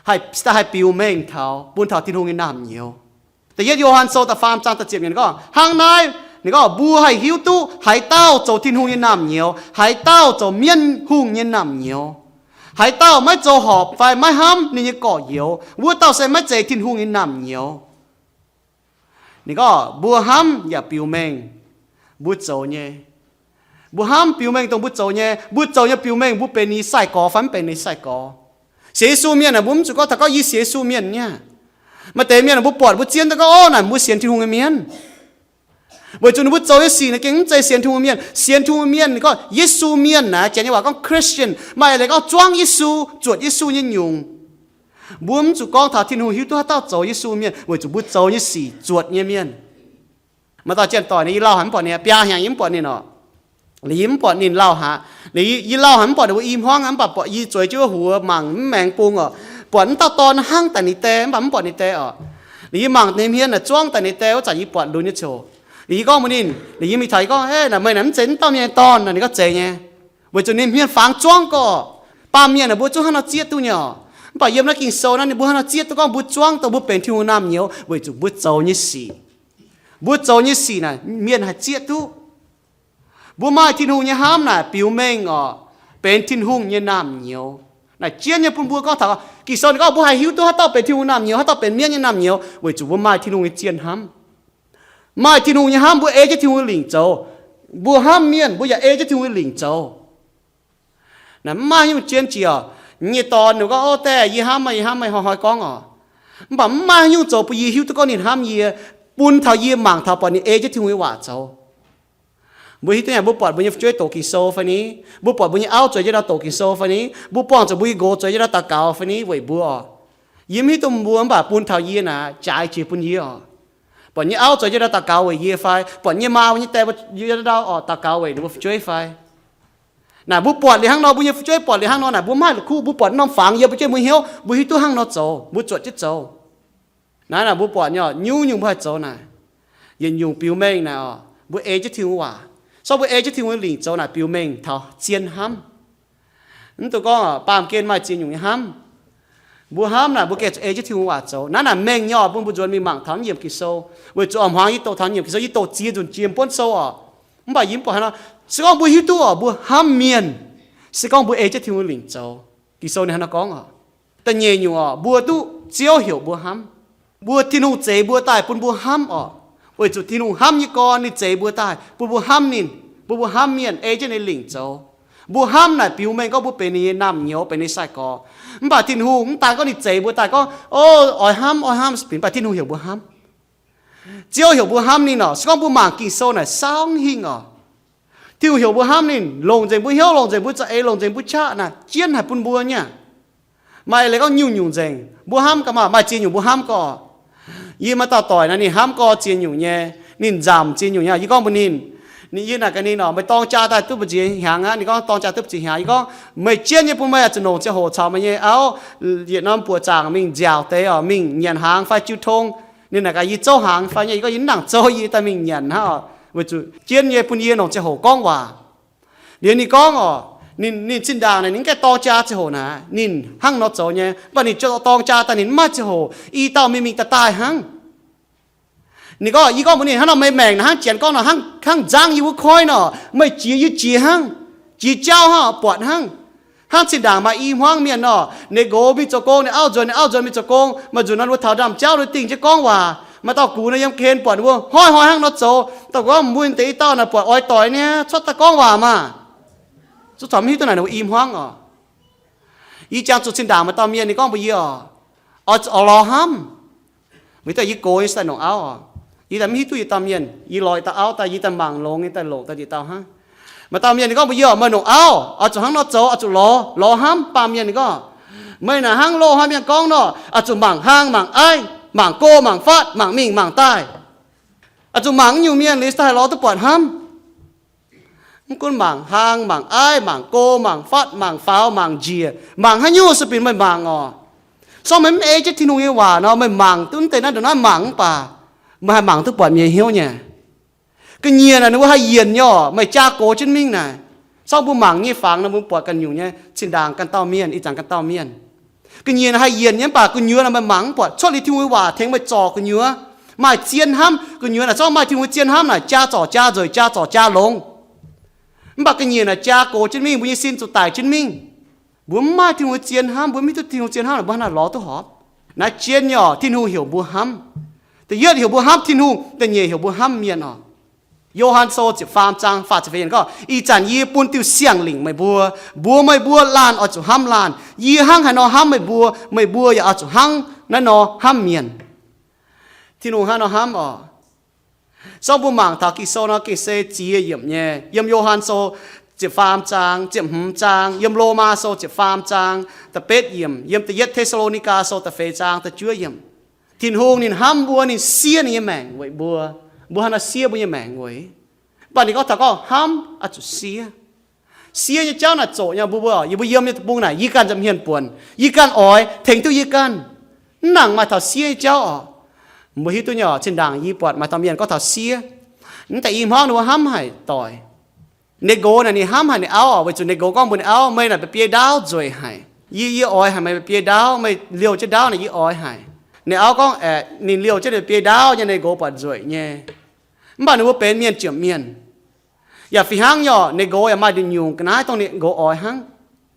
haih, da'haih biux mengh taux bun taux Tin-Hungh nyei naamh nyouz. Da'yietv Yo^han Sou da'faam zaang da'ziepc yiemc gorngv hnangv naaiv, ninh gorngv mbuo haih hiuv duqv haaix dauh zoux Tin-Hungh nyei naamh nyouz, haaix dauh zoux mienv hungh nyei naamh nyouz. Haaix dauh maiv zoux horpc fai maiv hnamv ninh nyei gorx-youz, wuov dauh se maiv zeiz Tin-Hungh nyei naamh nyouz. Ninh gorngv mbuo hnamv yaac biux mengh mbuo zoux nyei. Mbuo hnamv biux mengh dongh mbuo zoux nyei. Mbuo zoux nyei biux mengh mbuo benx ninh nyei sai-gorx fai mv benx ninh nyei sai-gorx. Sienx Yesu mienh naaic, mbuo mv zuqc gorngv taux gorngv yie sienx Yesu mienh nyei. Maaih deix mienh mbuo buatc mbuo zien daaih gorngv, Ov, naaic mbuo sienx Tin-Hungh nyei mienh. Weic zuqc ninh mbuo zoux nyei sic naaic gengh mv zeiz sienx Tin-Hungh mienh. Sienx Tin-Hungh mienh gorngv Yesu mienh naaic, janx nyei waac gorngv Christian, maaih leiz gorngv zuangv Yesu, zuotc Yesu nyei nyungc. Mbuo mv zuqc gorngv taux Tin-Hungh hiuv duqv haaix dauh zoux Yesu mienh, weic zuqc mbuo zoux nyei sic zuotc nyei mienh. Maaih dauh janx-doic, yie lauh haic mv buatc ninh, biaa hnyangx yie mv buatc ninh oc. Liuz yie mv buatc ninh lauh haic. Liuz yie lauh haic mv buatc ninh mbuo i hmuangv, mv baac buatc yie zueiz jienv wuov huox mangc mv maengx bung oc. Buatc mv dauh dorn hnangv daaih ninh die, mv baac mv buatc ninh die oc. Liuz yie mangc ninh hmien naaic zuangv daaih ninh die wuov zanc yie buatc lunx nyei ziouc. Liuz yie gorngv mbuox ninh, liuz yie mingh taux yie gorngv, Ov, naaic meih naaic mv zeiz mv dauh mienh nyei dorn. Ninh gorngv, Zeiz nyei. Weic zuqc ninh hmien fangx zuangv gorqv. Baamh mienh naaic mbuo zungv hnangv nor zieqv duqv nyei oc. Mv baac yiem naaiv Ging-Sou naaiv ninh mbuo hnangv nor zieqv duqv gorngv mbuo zuangv dongh mbuo benx Tin-Hungh naamh nyouz weic zuqc mbuo zoux nyei sic. Mbuo zoux nyei sic naaic mienh haih zieqv duqv. Mbuo maaih Tin-Hungh nyei hnamv naaic biux mengh oc, benx Tin-Hungh nyei naamh nyouz. Naaic jienv nyei bun mbuo gorngv taux Ging-Sou ninh gorngv mbuo haih hiuv duqv haaix dauh benx Tin-Hungh naamh nyouz, haaix dauh benx mienv nyei naamh nyouz, weic zuqc mbuo maaih Tin-Hungh nyei zien hnamv. Maaih Tin-Hungh nyei hnamv, mbuo ei jienv Tin-Hungh nyei lingc zoux. Mbuo hnamv mienh, mbuo yaac ei jienv Tin-Hungh nyei lingc zoux. Naaic mv maaih nyungc jienv jiex oc. Nyei dorn ninh gorngv, Ov, die, yie hnamv meih, yie hnamv meih, hnoi-hnoi gorngv oc. Mv baac mv maaih nyungc zoux bun yie hiuv duqv gorngv ninh hnamv yie, bun taux yie mangc taux buatc ninh ei jienv Tin-Hungh nyei waac zoux. Mbuo hiuv duqv nyei, mbuo buatc mbuo nyei fu'jueiv doqc Ging-Sou fai ni? Mbuo buatc mbuo nyei auv zueiz jienv ndau doqc Ging-Sou fai ni? Mbuo buangh zuqc mbuo nyei nqox zueiz jienv ndau daux gaux fai ni? Weic mbuo oc. Yie mv hiuv duqv mbuo, mv baac bun taux yie naaic, jaaix jiex bun yie oc. Buatc nyei auv zueiz jienv ndau daux gaux weic yie fai? Buatc nyei maa, nyei die, yie ndau oc, daux gaux weic ninh mbuo fu'jueiv fai? Naaic mbuo buatc liuz hnangv nor, mbuo nyei fu'jueiv buatc liuz hnangv nor, naaic mbuo mv maaih la'kuqv, mbuo buatc norm fangx yiem mbuo jienv, mbuo hnyouv, mbuo hiuv duqv hnangv nor zoux, mbuo zuotc jienv zoux. Naaiv naaic mbuo buatc nyei, nyungc-nyungc mbuo haih zoux naaic. Yietc nyungc biux mengh naaic oc, mbuo ei jienv Tin-Hungh waac. Sorng mbuo ei jienv Tin-Hungh nyei lingc zoux naaic biux mengh taux zien hnamv. Mv dungx gorngv baamh gen maaih ziex nyungc nyei hnamv. Mbuo hnamv naaic mbuo gengh zuqc ei jienv Tin-Hungh waac zoux. Naaiv naaic mengh nyei oc, bun mbuo nzuonx mingh mangc taux naaiv yiemc Ging-Sou. Weic zuqc oix hmuangx yie doqc taux naaiv yiemc Ging-Sou, yie doqc ziex nzunc jiex buonv sou oc. Mv baac yie mv buatc hnangv nor. Se gorngv mbuo hiuv duqv oc, mbuo hnamv mienh, se gorngv mbuo ei jienv Tin-Hungh nyei lingc zoux. Ging-Sou ninh hnangv nor gorngv oc. Da'nyeic nyungc oc, mbuo duqv Ziouv heuc mbuo hnamv. Mbuo Tin-Hungh zeix mbuo daaih bun mbuo hnamv oc. Weic zuqc Tin-Hungh hnamv nyei gorn ninh zeix mbuo daaih bun mbuo hnamv ninh, bun mbuo hnamv mienh, ei jienv ninh lingc zoux. Mbuo hnamv naaic biux mengh gorngv mbuo benx ninh nyei naamh nyouz, benx ninh nyei sai-gorx. Mv baac Tin-Hungh mv daan gorngv ninh zeix mbuo daaih gorngv, O, oix hnamv, oix hnamv, mv baac Tin-Hungh heuc mbuo hnamv. Ziouv heuc mbuo hnamv ninh oc. Se gorngv mbuo mangc Ging-Sou naaic saauv hingh oc. Tin-Hungh heuc mbuo hnamv ninh, longc nzengc mbuo hnyouv, longc nzengc mbuo za'eix, longc nzengc mbuo qaqv naaic jienv haic bun mbuo nyei. Maaih leiz gorngv nyungc-nyungc nzengc, mbuo hnamv gaax maah, maaih ziex nyungc mbuo hnamv gorx. Yie maaih dauh doic naaic ninh hnamv gorx ziex nyungc nyei, ninh nzamc ziex nyungc nyei. Yie gorngv mbuox ninh, ninh, yie naaic gaax ninh oc, meih dorng jaa daaih duqv mbu'ziex hnyangx aqv? Ninh gorngv dorng jaa duqv mbu'ziex hnyangx. Yie gorngv meih jienv nyei bun meih zuqc longc ziangh hoc caux meih nyei auv yietc norm buoqc zaangc mingh nziaauc deix oc, mingh nyanc hnaangx fai jiu tong. Ninh naaic gaax yie zouv hnaangx fai nyei. Yie gorngv yie mv nangc zouv, yie daaih mingh nyanc hnangv oc, weic zuqc jienv nyei bun yie longc ziangh hoc gorngv waac. Liuz ninh gorngv oc, ninh, ninh zinh ndaangc naaic ninh mv gaengh dorng jaa ziangh hoc naaic, ninh hnangv nor zoux nyei. Mv baac ninh dorng jaa daaih ninh mv maaih ziangh hoc, i dauh mingh mingh daaih daaih hnangv. Ninh gorngv, yie gorngv mbuox ninh, hnangv nor meih maengc naaic hnangv janx gorngv nor, hnangv, hnangv nzangv yie wuov koiv nor, meih jiex yie jiex hnangv, jiex jauv hnangv buatc hnangv. Hnangv zinh ndaangc maaih i hmuangv mienh nor, ninh nqox mingh zoux gong, ninh auv nzuonx, ninh auv nzuonx mingh zoux gong, maaih nzunc nor ninh mbuo taux ndaamv-jauv nor dingh jienv gorngv waac. Maaih dauh gux nor yiem ga'hlen buatc ninh mbuo hnoi-hnoi hnangv nor zoux, dauh gorngv mbuox ninh deix i dauh naaic buatc oix doic niaa, cuotv daaih gorngv waac maah. Zuqc corc mv hiuv duqv naaic ninh mbuo i hmuangv oc. Yie jangx zuqc zinh ndaangc maaih dauh mienh ninh gorngv mbuox yie oc, oix zuqc lorz hnamv. Mv daaih yie gox nyei se daaih longc auv oc. Yie daaih mv hiuv duqv yietc dauh mienh, yie lorz yietc dauh auv daaih, yie daaih mangc longx nyei daaih longc daaih yietc dauh hnangv. Maaih dauh mienh ninh gorngv mbuox yie oc, meih longc auv oix zuqc hnangv nor zoux, oix zuqc lorz, lorz hnamv. Baamh mienh ninh gorngv, meih naaic hnangv loz-hnoi mienh gorngv nor, oix zuqc mangc hlang mangc aiv, mangc go mangc fatv, mangc mingh mangc daaih. Oix zuqc mangc naaiv nyungc mienh liuz se daaih haih lorz duqv buatc hnamv. Mv gunv mangc hlang, mangc aiv, mangc go, mangc fatv, mangc faaux, mangc njiec, mangc haaix nyungc se binc meih mangc oc. Sorng meih mv ei jienv Tin-Hungh nyei waac nor, meih mangc duqv mv deix naaiv ndongc naaiv mangc mv baac meih haih mangc duqv buatc mienh hnyouv nyei. Ga'nyiec naaic ninh mbuo haih yienc nyei oc, meih jaa gox jienv mingh naaic. Sorng mbuo mangc nyei fangx nor mbuo buatc ganh nyungc nyei zinh ndaangc ganh dauh mienh, ih zanc ganh dauh mienh. Ga'nyiec naaic haih yienc nyei mv baac gu'nyuoz naaic meih mangc mv buatc. Cuotv liuz Tin-Hungh nyei waac tengx meih zorc gu'nyuoz. Maaih zien hnamv, gu'nyuoz naaic zorng maaih Tin-Hungh nyei zien hnamv naaic jaa zorc jaa nzueic, jaa zorc jaa longx. Mv baac ga'nyiec naaic jaa gox jienv mingh, mbuo nyei sin zuqc daic jienv mingh. Mbuo mv maaih Tin-Hungh nyei zien hnamv, mbuo mv hiuv duqv Tin-Hungh zien hnamv naaic mbuo hnangv haaix lorz duqv horpc. Naaiv jienv nyei oc, Tin-Hungh heuc mbuo hnamv. Da'yietv heuc mbuo hnamv Tin-Hungh, da'nyeic heuc mbuo hnamv mienh oc. Yo^han Sou ziepc faam zaang faah ziepc feix yiemc gorngv, Ih zanc yie bun diuh siang-lingc meih mbuo, mbuox meih mbuo laanh oix zuqc hnamv laanh. Yie hnangv haaix nor hnamv meih mbuo, meih mbuo yaac oix zuqc hnangv naaiv nor hnamv mienh. Tin-Hungh hnangv nor hnamv oc. Zorqv mbuo mangc taux Ging-Sou nor gengh se ziex yiemc nyei. Yiem Yo^han Sou ziepc faam zaang, ziepc hmz zaang, yiem Lomaa Sou ziepc faam zaang, da'betv yiemc, yiem da'yietv Te^saa^lo^ni^gaa Sou da'feix zaang, da'juov yiemc. Tin-Hungh ninh hnamv mbuo, ninh siev ninh nyei maengc weic mbuo. Mbuo hnangv nor siev mbuo nyei maengc weic. Mv baac ninh gorngv taux gorngv hnamv oix zuqc siev. Siev nyei jauv naaic zoqc nyei, mbuo, mbuo, yie mbuo yiem nyei deic-bung naaic, yie ganh nza'hmien buonc, yie ganh oix tengx duqv yie ganh. Mv nangc maaih taux siev nyei jauv oc. Mbuo hiuv duqv nyei oc, zinh ndaangc yie buatc maaih dauh mienh gorngv taux siev. Mv deix i hmuangv ninh mbuo hnamv haic doic. Ninh nqox naaic ninh hnamv haic ninh auv oc, weic zuqc ninh nqox gorngv mbuox ninh auv, Meih naaic mba'biei ndaauv nzueic haic. Yie, yie oix haic meih mba'biei ndaauv, meih liouh jienv ndaauv naaic yie oix haic. Ninh auv gorngv aeqv, ninh liouh jienv ninh mba'biei ndaauv nyei, ninh nqox buatc nzueic nyei. Mv baac ninh mbuo benx mienh ziepc mienh. Yaac fih hnangv nyei oc, ninh nqox yaac maaih nduqc nyungc ga'naaiv dongh ninh nqox oix hnangv.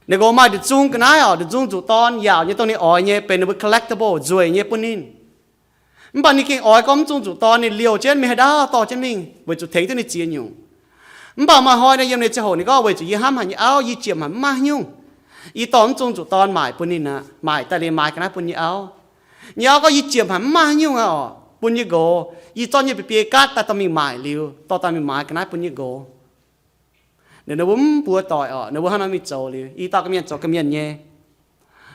Ninh nqox maaih nduqc zung ga'naaiv oc, nduqc zung zuqc dorn yaauc nyei dongh ninh oix nyei, benx ninh mbuo collectible, nzueic nyei bun ninh. Mv baac ninh gengh oix gorngv mv zung zuqc dorn ninh liouh jienv mingh haaix ndaauv dorh jienv mingh, weic zuqc tengx duqv ninh ziex nyungc. Mv baac maaih hnoi nor yiem ninh ziangh hoc ninh gorngv, Weic zuqc yie hnamv haic nyei auv, yie ziemx haic mv maaih haaix nyungc. Yie dorh mv zung zuqc dorn maaic bun ninh aqv, maaic daaih liuz maaiz ga'naaiv bun yie auv. Nyei auv gorngv, Yie ziemx haic mv maaih haaix nyungc aqv oc, bun yie nqox. Yie zorqv yie nyei mba'biei gaatv daaih dorh mingh maaic liuz, dorh daaih mingh maaiz ga'naaiv bun yie nqox. Ninh mbuo mv buoz doic oc, ninh mbuo hnangv nor mingh zoux liuz, i dauh ga'mienh zoux ga'mienh nyei.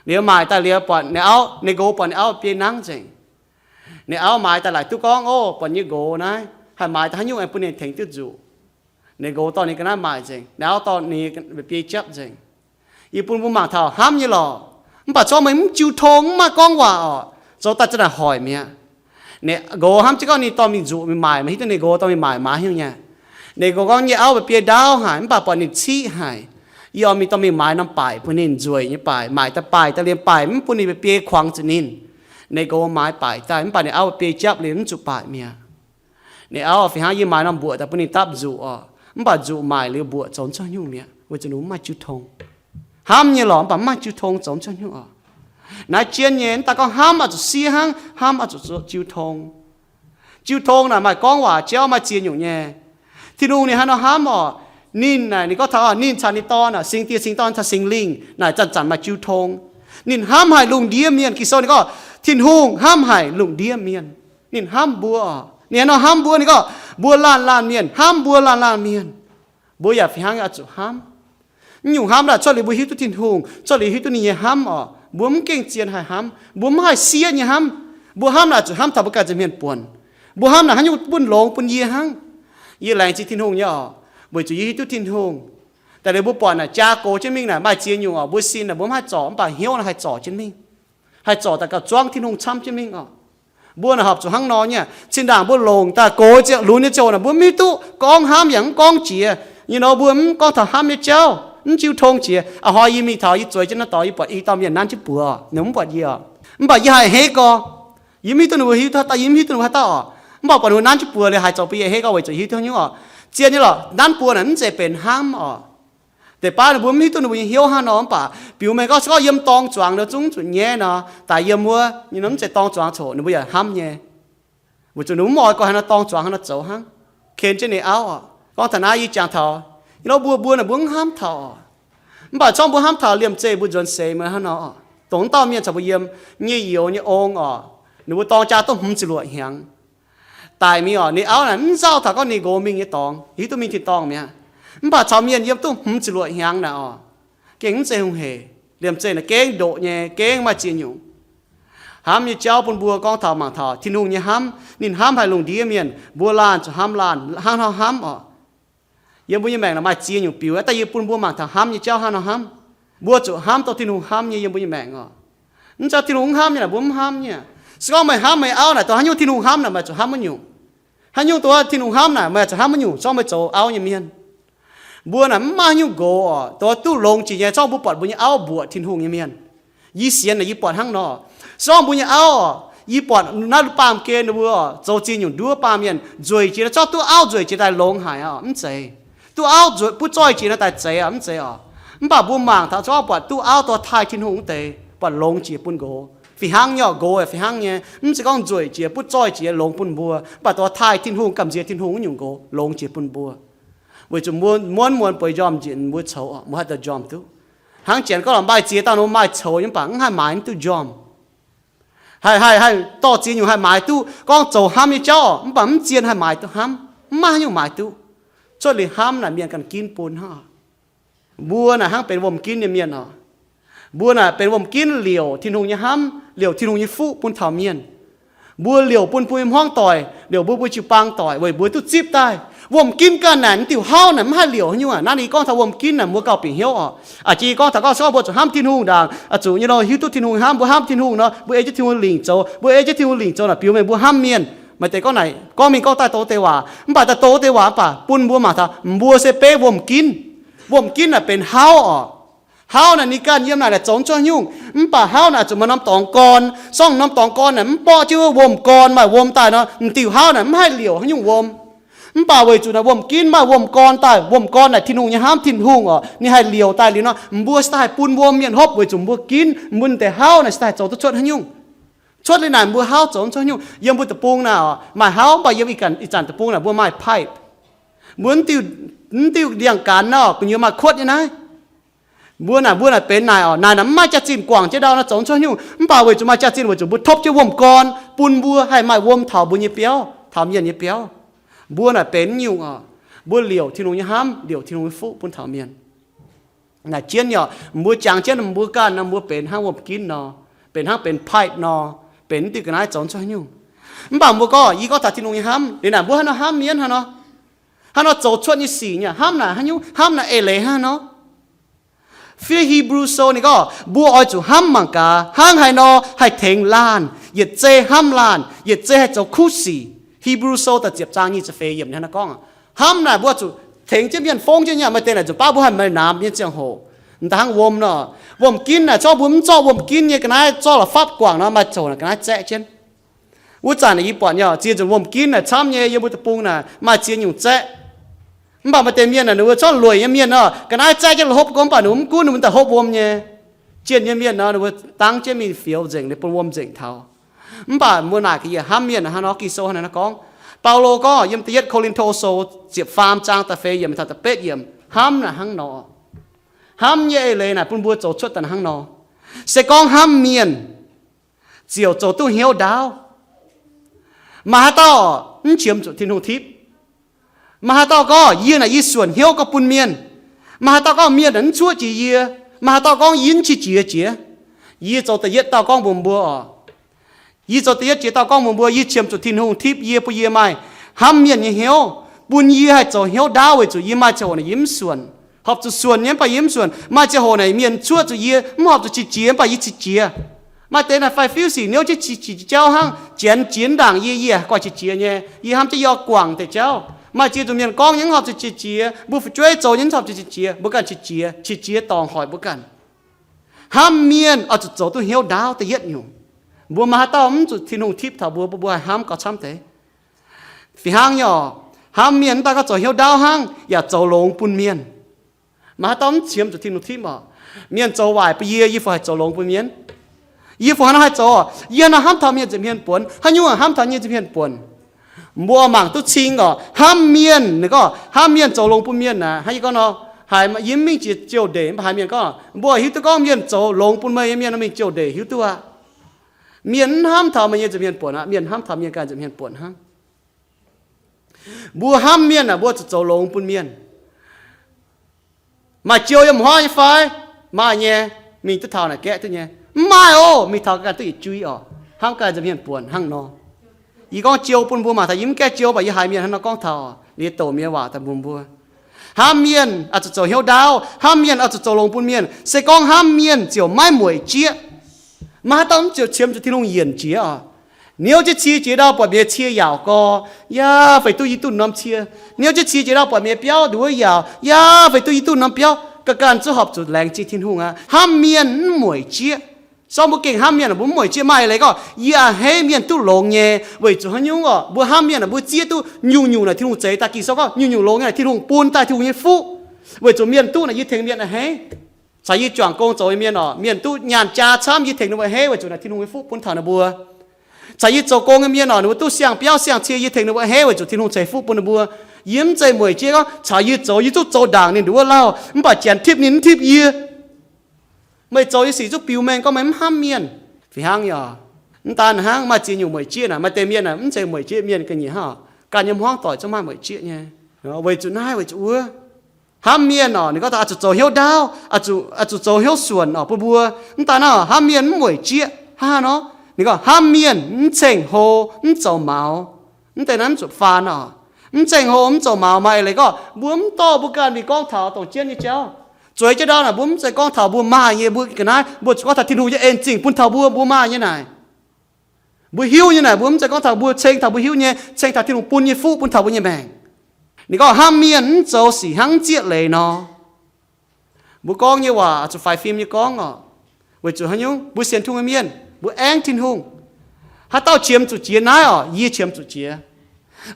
Liuz maaic daaih liuz buatc ninh auv, ninh nqox buatc ninh auv biei nangv nzengc. Ninh auv maaiz daaih laaic duqv gorngv, Ov, buatc yie nyei nqox naaiv haih maaiz daaih haaix nyungc aengx bun ninh tengx duqv nzuqc. Ninh nqox dorh ninh ga'naaiv maaic nzengc, ninh auv dorh ninh mba'biei japv nzengc. Yie bun mbuo mangc taux hnamv nyei lorqc. Mv baac zorqv meih mv jiu tong, mv maaih gorngv waac oc, zoux daaih za'naaic hoic mi'aqv. Ninh nqox hnamv jienv gorngv ninh dorh mingh nzuqc mingh maaic, maiv hiuv duqv ninh nqox dorh mingh maaic maaih haaix nyungc nyei. Ninh nqox gorngv, Yie nyei auv mba'biei ndaauv haic, mv baac buatc ninh ciqv haic. Yie oix mingh dorh mingh maaiz norm baaic bun ninh, nzueic nyei baaic. Maaic daaih baaic daaih liemh baaic mv bun ninh mba'biei kuangx zuqc ninh. Ninh nqox maaiz baaic daaih, mv baac ninh auv mba'biei japv liuz mv zuqc baaic mi'aqv. Ninh auv, Fih hnangv yie maaiz norm mbuoqc daaih bun ninh dapv nzuqc oc, mv baac nzuqc maaic liuz mbuoqc zoux mv haaix nyungc mi'aqv, weic zuqc ninh mv maaih jiu tong. Hnamv nyei lorqc, mv baac mv maaih jiu tong zoux mv haaix nyungc oc. Naaiv jien nyei, mv daaih gorngv hnamv oix zuqc siev hnangv, hnamv oix zuqc jiu tong. Jiu tong naaic maaih gorngv waac jauv, maaih ziex nyungc nyei. Tin-Hungh ninh haaix nor hnamv oc? Ninh naaic, ninh gorngv taux ninh caux ninh Dorn oc, Singx Diex, Singx Dorn caux Singx Lingh naaic zanc-zanc maaih jiu tong. Ninh hnamv haic lungh ndiev mienh. Ging-Sou ninh gorngv, Tin-Hungh hnamv haic lungh ndiev mienh. Ninh hnamv mbuo oc. Ninh haaix nor hnamv mbuo? Ninh gorngv, Mbuo laanh laanh mienh, hnamv mbuo laanh laanh mienh. Mbuo yaac fih hnangv oix zuqc hnamv. Mv nyungc hnamv naaic cuotv liuz mbuo hiuv duqv Tin-Hungh, cuotv liuz hiuv duqv ninh nyei hnamv oc. Mbuo mv gengh zien haih hnamv. Mbuo mv haih siev nyei hnamv. Mbuo hnamv naaic zuqc hnamv taux mbuo ganh nza'hmien buonc. Mbuo hnamv naaic haaix nyungc bun longx bun yie hnangv. Yie laengz zingh Tin-Hungh nyei oc, weic zuqc yie hiuv duqv Tin-Hungh. Daaih liuz mbuo buatc naaic jaa gox jienv mingh naaic maaih ziex nyungc oc, mbuo sin naaic mbuo mv haih zorc, mv baac hnyouv naaic haih zorc jienv mingh. Haih zorc daaih gauh zuangv Tin-Hungh camv jienv mingh oc. Mbuo naaic horpc zuqc hnangv nor nyei. Zinh ndaangc mbuo longc daaih gox ziangh lunx nyei ziangh hoc naaic mbuo mv hiuv duqv gorngv hnamv yaac mv gorngv jiex. Nyei nor mbuo mv gorngv taux hnamv nyei jauv, mv jiu tong jiex. A'hnoi yie mingh taux yie zueiz jienv naaiv dorngx, yie buatc i dauh mienh nanv jienv buoz, ninh mv buatc yie oc. Mv baac yie haih hei gorx. Yie mv hiuv duqv ninh mbuo hiuv duqv haaix dauh, yie mv hiuv duqv ninh mbuo haaix dauh oc. Mv baac buatc ninh mbuo nanv jienv buoz liuz haiz zoux bun yie hei gorx weic zuqc yie hiuv duqv haaix nyungc oc. Zien nyei lorqc, nanv buoz naaic mv zeiz benx hnamv oc. Deix baav ninh mbuo mv hiuv duqv ninh mbuo nyei hnyouv hnangv nor mv baac, biux mengh gorngv se gorngv yiem dorng zuangx nor zungv zuqc nyaiv nor, daaih yiem wuov nyei nor mv zeiz dorng zuangx coc ninh mbuo yaac hnamv nyei. Weic zuqc ninh mv oix gorngv haaix nor dorng zuangx haaix nor zoux hnangv. Ken jienv ninh auv oc. Gorngv taux naaiv yie jangx taux, yie nor mbuo mbuo naaic mbuo mv hnamv taux oc. Mv baac zorngv mbuo hnamv taux liemh zeih mbuo nzuonx seix mbuo hnangv nor oc. Dongh wuov dauh mienh caux mbuo yiem nyei youz nyei ong oc. Ninh mbuo dorng jaa duqv hmz ziepc luoqc hnyangx. Daic mingh oc, ninh auv naaic mv nzauh taux gorngv ninh nqox mingh nyei dorngx, hiuv duqv mingh tin-dorngh mi'aqv. Mv baac caux mienh yiem duqv hmz ziepc luoqc hnyangx naaic oc, gengh mv zeiz hungh heic. Liemh zeih naaic gengh ndoqc nyei, gengh maaih ziex nyungc. Hnamv nyei jauv bun mbuo gorngv taux mangc taux Tin-Hungh nyei hnamv. Ninh hnamv haic lungh ndiev mienh, mbuo laanh zuqc hnamv laanh hnangv nor hnamv oc. Yiem mbuo nyei maengc naaic maaih ziex nyungc biux, daaih yie bun mbuo mangc taux hnamv nyei jauv hnangv nor hnamv. Mbuo zuqc hnamv dongh Tin-Hungh hnamv nyei yiem mbuo nyei maengc oc. Mv zeiz Tin-Hungh mv hnamv nyei naaic mbuo mv hnamv nyei. Se gorngv meih hnamv meih auv naaic dongh haaix nyungc Tin-Hungh hnamv naaic meih zuqc hnamv wuov nyungc. Haaix nyungc dongh Tin-Hungh hnamv naaic meih zuqc hnamv wuov nyungc, zorngv meih zoux auv nyei mienh. Mbuo naaic mv maaih haaix nyungc nqox oc, dongh duqv longx jiex nyei, zorngv mbuo buatc mbuo nyei auv mbuoqc Tin-Hungh nyei mienh. Yie sienx naaic yie buatc hnangv nor. Se gorngv mbuo nyei auv oc, yie buatc naaiv baamh gen ninh mbuo oc, zoux ziex nyungc nduov baamh mienh, nzueic jiex, zorqv duqv auv nzueic jiex daaih longx haic oc, mv zeiz. Duqv auv nzueic butv zoih jiex nor daaih zeiz oc, mv zeiz oc. Mv baac mbuo mangc taux zorngv buatc duqv auv dongh taaih Tin-Hungh wuov deix, buatc longx jiex bun nqox. Fih hnangv nyei, nqox fih hnangv nyei. Mv zeiz gorngv nzueic jiex, butv zoih jiex longx bun mbuo, mv baac dongh taaih Tin-Hungh, gamh nziex Tin-Hungh wuov nyungc nqox longx jiex bun mbuo, weic zuqc mbuo muonz-muonz bueix njormh njiec mbuo coux, mbuo haih daaih njormh duqv. Hnangv janx gorngv lorqc, maaih ziex dauh nor maaih coux nyei, mv baac mv haih maaiz mv duqv njormh. Haih, haih, haih dorh ziex nyungc haih maaiz duqv. Gorngv zoux hnamv nyei jauv, mv baac mv ziex haih maaiz duqv hnamv. Mv maaih haaix nyungc maaiz duqv. Cuotv liuz hnamv naaic mienh ganh ginv bun hnangv. Mbuo naaic hnangv benx wuom-ginv nyei mienh oc. Mbuo naaic benx wuom-ginv liouc Tin-Hungh nyei hnamv, liouc Tin-Hungh nyei fuqv bun taux mienh. Mbuo liouc bun mbuo nyei hmuangv doic, liouc mbuo mbuo jiu-baang doic weic mbuo duqv zipv daaih. Wuom-ginv ganh naaic, mv diuh hauv naaic mv haih liouc haaix nyungc aqv. Naaiv ninh gorngv taux wuom-ginv naaic, mbuo gauh bieqc hnyouv oc. A'jang gorngv taux gauh se gorngv mbuo zuqc hnamv Tin-Hungh ndaangc, zuqc nyei nor hiuv duqv Tin-Hungh hnamv, mbuo hnamv Tin-Hungh nor, mbuo ei jienv Tin-Hungh lingc zoux, mbuo ei jienv Tin-Hungh lingc zoux naaic biux mengh mbuo hnamv mienh. Maaih deix gorngv naaic, gorngv mingh gorngv daaih doz deix waac, mv baac daaih doz deix waac mv baac bun mbuo mangc taux mbuo se beiv wuom-ginv. Wuom-ginv naaic benx hauv oc. Hauv naaic ninh ganh yiem naaic naaic zoux mv cuotv nyungc, mv baac hauv naaic zuqc maaih norm dorngx gorn. Sorng norm dorngx gorn naaic mv borqv jienv wuov wuom-gorn maaih wuom daaih nor, m'diuh hauv naaic mv haih liouc haaix nyungc wuom. Mv baac weic zuqc naaic wuom-ginv maaih wuom-gorn daaih, wuom-gorn naaic Tin-Hungh nyei hnamv Tin-Hungh oc, ninh haih liouc daaih liuz nor, mbuo se daaih haih bun wuom mienh hopv weic zuqc mbuo ginv, mbuo deix hauv naaic se daaih zoux duqv cuotv haaix nyungc. Cuotv liuz naaic mbuo hauv zoux mv cuotv haaix nyungc. Yiem mbuo deic-bung naaic oc, maaih hauv mv baac yiem ih ganh ih zanc deic-bung naaic mbuo maaih pipe. Mbuo mv diuh, mv diuh ndiangx-gaanx nor gu'nyuoz maaih kuotv nyei naaiv. Mbuo naaic, mbuo naaic benx naaic oc, naaic naaic mv maaih jaax-zinh guangc jienv ndau nor zoux mv cuotv haaix nyungc. Mv baac weic zuqc maaih jaax-zinh weic zuqc mbuo topv jienv wuom-gorn bun mbuo haih maaih wuom taux mbuo nyei biauv, taux mienh nyei biauv. Mbuo naaic benx nyungc oc, mbuo liouc Tin-Hungh nyei hnamv, liouc Tin-Hungh nyei fuqv bun taux mienh. Naaic jienv nyei oc, mbuo jangx jienv mbuo ganh nor mbuo benx hnangv wuom-ginv nor, benx hnangv benx pipe nor, benx mv diuh ga'naaiv zoux mv cuotv haaix nyungc. Mv baac mbuo gorngv, yie gorngv taux Tin-Hungh nyei hnamv liuz naaic, mbuo hnangv nor hnamv mienh hnangv nor, hnangv nor zoux cuotv nyei sic nyei hnamv naaic haaix nyungc, hnamv naaic eix leiz hnangv nor. Fiev Hebrew Sou ninh gorngv mbuo oix zuqc hnamv mangc gaax hnangv haaix nor haih tengx laanh, yietc zei hnamv laanh, yietc zei haih zoux kuv sic. Hebrew Sou da'ziepc zaang nyic ziepc feix yiemc hnangv naaiv gorngv, hnamv naaic mbuo zuqc tengx jienv mienh fongv jienv nyei. Maaih deix naaic nzunc baav mbuo haih maaih namx nyei ziangh hoc, m'daaih hnangv wuom nor. Wuom-ginv naaic zorqv mbuo mv zorqv wuom-ginv nyei ga'naaiv zorqv la'fapv guangc nor, maaih ziangh hoc naaic ga'naaiv zaeqv jienv. Wuov zanc naaic yie buatc nyei, ziex nzunc wuom-ginv naaic camv nyei yiem mbuo deic-bung naaic maaih ziex nyungc zaeqv. Mv baac maaih deix mienh naaic ninh mbuo corc lueic nyei mienh nor, ga'naaiv zaeqv jienv la'hopv gorngv mv baac ninh mbuo mv gunv, ninh mbuo daaih hopv wuom nyei. Zienh nyei mienh nor ninh mbuo dangv jienv mingh fioux nzengc, ninh bun wuom nzengc taux. Mv baac mbuo naaic ga'yietc hnamv mienh hnangv nor, Ging-Sou hnangv naaiv gorngv. Baulo gorngv yiem da'yietv Ko^lin^to Sou ziepc faam zaang da'feix yiemc taux da'betv yiemc, hnamv naaic hnangv nor. Hnamv nyei eix leiz naaic bun mbuo zoux cuotv daaih hnangv nor. Se gorngv hnamv mienh, ziouc zoux duqv hnyouv ndaauv. Maaih haaix dauh mv qiemx zuqc Tin-Hungh tipv? Maaih haaix dauh gorngv, yie naaic yie suonc hnyouv gorngv bun mienh? Maaih haaix dauh gorngv, mienh naaic mv cuoqv jiex yie? Maaih haaix dauh gorngv, yie mv qiex jiez jiex? Yie zoux da'yietv dauh gorngv mbuox mbuo. Yie zoux da'yietv jiex dauh gorngv mbuox mbuo, yie qiemx zuqc Tin-Hungh tipv yie, bun yie maaih hnamv mienh nyei hnyouv, bun yie haih zoux hnyouv ndaauv weic zuqc yie maaih ziangh hoc naaic yie mv suonc. Horpc zuqc suonc nyei mv baac yie mv suonc. Maaih ziangh hoc naaic mienh cuoqv zuqc yie, mv horpc zuqc qiex jiez mv baac yie qiex jiez. Maaih deix naaic faix-fiuv sic hnyouv jienv qiex jiez jauv hnangv, janx jiex ndaangc yie, yie haih guai qiex jiez nyei. Yie hnamv jienv yie oix guangc deix jauv. Maaih ziex nzunc mienh gorngv nyei mv horpc zuqc qiex jiez, mbuo fu'jueiv zoux nyei mv horpc zuqc qiex jiez, mbuo ganh qiex jiez, qiex jiez dorngc hoic mbuo ganh. Hnamv mienh oix zuqc zoux duqv hnyouv ndaauv da'yietv nyungc. Mbuo maaih haaix dauh mv zuqc Tin-Hungh tipv taux mbuo, mbuo haih hnamv gauh camv deix? Fih hnangv nyei oc, hnamv mienh mv daan gorngv zoux hnyouv ndaauv hnangv, yaac zoux longx bun mienh. Maaih haaix dauh mv qiemx zuqc Tin-Hungh tipv oc? Mienh zoux waaic bun yie, yie fungc haih zoux longx bun mienh? Yie fungc haaix nor haih zoux? Yie hnangv nor hnamv taux mienh nza'hmien buonc. Haaix nyungc hnamv taux mienh nza'hmien buonc? Mbuo mangc duqv cing oc. Hnamv mienh, ninh gorngv hnamv mienh zoux longx bun mienh naaic, hnangv yie gorngv nor, haiz yie mv mingh jiex jouh ndeic mv baac haiz mienh gorngv, mbuo hiuv duqv gorngv mienh zoux longx bun meih nyei mienh nor mingh jouh ndeic hiuv duqv aqv. Mienh mv hnamv taux meih nyei nza'hmien buonc aqv. Mienh hnamv taux mienh ganh nza'hmien buonc hnangv. Mbuo hnamv mienh aeqv, mbuo zuqc zoux longx bun mienh. Maaih jiou yiem hmuangv nyei fai? Maaih nyei. Mingh duqv taux naaic gaeqv duqv nyei? Mv maaih oc. Mingh taux ganh duqv yietc jui oc. Hnamv ganh nza'hmien buonc hnangv nor. Yie gorngv jiou bun mbuo mangc taux, yie mv gaengh jiou, mv baac yie haiz mienh hnangv nor gorngv taux, liuz douc mienh waac daaih mbuox mbuo. Hnamv mienh oix zuqc zoux hnyouv ndaauv. Hnamv mienh oix zuqc zoux longx bun mienh. Se gorngv hnamv mienh ziouc maiv mueic jieqv. Maaih haaix dauh mv ziouc qiemx zuqc Tin-Hungh yienc jiex oc? Niouv jienv cie jiex ndau buatc mienh cie yaauc gorx, yaac feix duqv yie duqv norm cie. Niouv jienv cie jiex ndau buatc mienh biauv nduov yaauc, yaac feix duqv yie duqv norm biauv. Ga'ganh zungv horpc zuqc laengz zingh Tin-Hungh aqv. Hnamv mienh mv mueic jieqv. Sorng mbuo gengh hnamv mienh, mbuo mv mueic jieqv. Maaih eix leiz gorngv, yie a'hneiv mienh duqv longx nyei, weic zuqc haaix nyungc oc? Mbuo hnamv mienh, mbuo zieqv duqv nyungc-nyungc naaic Tin-Hungh zeix daaih. Ging-Sou gorngv nyungc-nyungc longx nyei naaic Tin-Hungh bun daaih, Tin-Hungh nyei fuqv. Weic zuqc mienh duqv naaic yie tengx mienh a'hneiv. Caux yie juangc gong zoux nyei mienh oc, mienh duqv nyaanh jaa camv, yie tengx ninh mbuo a'hneiv weic zuqc naaic Tin-Hungh nyei fuqv bun taux ninh mbuo. Caux yie zoux gong nyei mienh oc, ninh mbuo duqv siang-biauv siang-cie, yie tengx ninh mbuo a'hneiv weic zuqc Tin-Hungh ceix fuqv bun ninh mbuo. Yie mv zeiz mueic jieqv gorngv caux yie zoux, yie zungv zoux ndaangc ninh nduov wuov lauh, mv baac janx tipv ninh mv tipv yie. Meih zoux nyei sic zungv biux mengh gorngv meih mv hnamv mienh. Fih hnangv nyei oc. Mv daan hnangv, maaih ziex nyungc mueic jieqv naaic, maaih deix mienh naaic mv zeiz mueic jieqv mienh ga'nyiec hnangv oc. Ganh nyei hmuangv doic zungv maaih mueic jieqv nyei. Weic zuqc naaiv, weic zuqc wuov. Hnamv mienh oc, ninh gorngv taux oix zuqc zoux hnyouv ndaauv, oix zuqc, oix zuqc zoux hnyouv suonc oc bun mbuo. Mv daan hnangv, hnamv mienh mv mueic jieqv hnangv haaix nor. Ninh gorngv hnamv mienh mv ceng-hlo, mv zoux maux. Mv deix naaiv mv zuqc faan oc. Mv ceng-hlo mv zoux maux maaih eix leiz gorngv mbuo mv dorh mbuo ganh mingh gorngv taux dongh jienv nyei jauv. Zueiz jauv ndau naaic mbuo mv zeiz gorngv taux mbuo maaih nyei, mbuo ga'naaiv mbuo zuqc gorngv taux Tin-Hungh nyei en zingh bun taux mbuo, mbuo maaih nyei naaic. Mbuo hiuv nyei naaic, mbuo mv zeiz gorngv taux mbuo ceng taux mbuo hiuv nyei, ceng taux Tin-Hungh bun nyei fuqv bun taux mbuo nyei maengc. Ninh gorngv hnamv mienh mv zoux sic hnangv zieqv leiz nor. Mbuo gorngv nyei waac oix zuqc faix fim nyei gorngv oc. Weic zuqc haaix nyungc? Mbuo sienx Tin-Hungh nyei mienh, mbuo aengv Tin-Hungh. Haaix dauh qiemx zuqc jiex naaiv oc, yie qiemx zuqc jiex.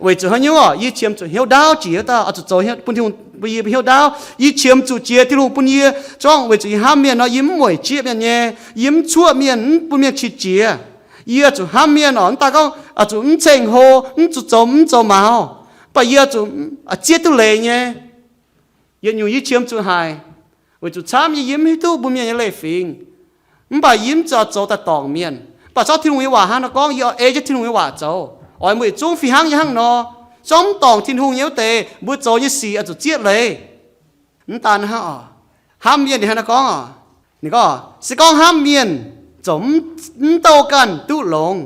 Weic zuqc haaix nyungc oc? Yie qiemx zuqc hnyouv ndaauv jiex, haaix dauh oix zuqc zoux bun Tin-Hungh bun yie hnyouv ndaauv. Yie qiemx zuqc jiex Tin-Hungh bun yie, gorngv weic zuqc yie hnamv mienh nor, yie mv mueic jieqv mienh nyei, yie mv cuoqv mienh, mv bun mienh qiex jiez. Yie zuqc hnamv mienh oc, mv daan gorngv oix zuqc mv ceng-hlo, mv zuqc zoux, mv zoux maux, mv baac yie zuqc zieqv duqv leiz nyei. Yietc nyungc yie qiemx zuqc haic, weic zuqc camv yie yiem mv hiuv duqv mbuo mienh nyei leiz-fingx. Mv baac yie mv zoux, zoux daaih dorngc mienh. Mv baac zorqv Tin-Hungh nyei waac hnangv nor gorngv, yie ei jienv Tin-Hungh nyei waac zoux. Oix mueic zungv fih hnangv nyei hnangv nor. Zorqv mv dorngc Tin-Hungh nyei wuov deix, mbuo zoux nyei sic oix zuqc zieqv leiz. Mv daan hnangv oc, hnamv mienh ninh hnangv nor gorngv oc. Ninh gorngv se gorngv hnamv mienh zoux mv, mv douh ganh duqv longx,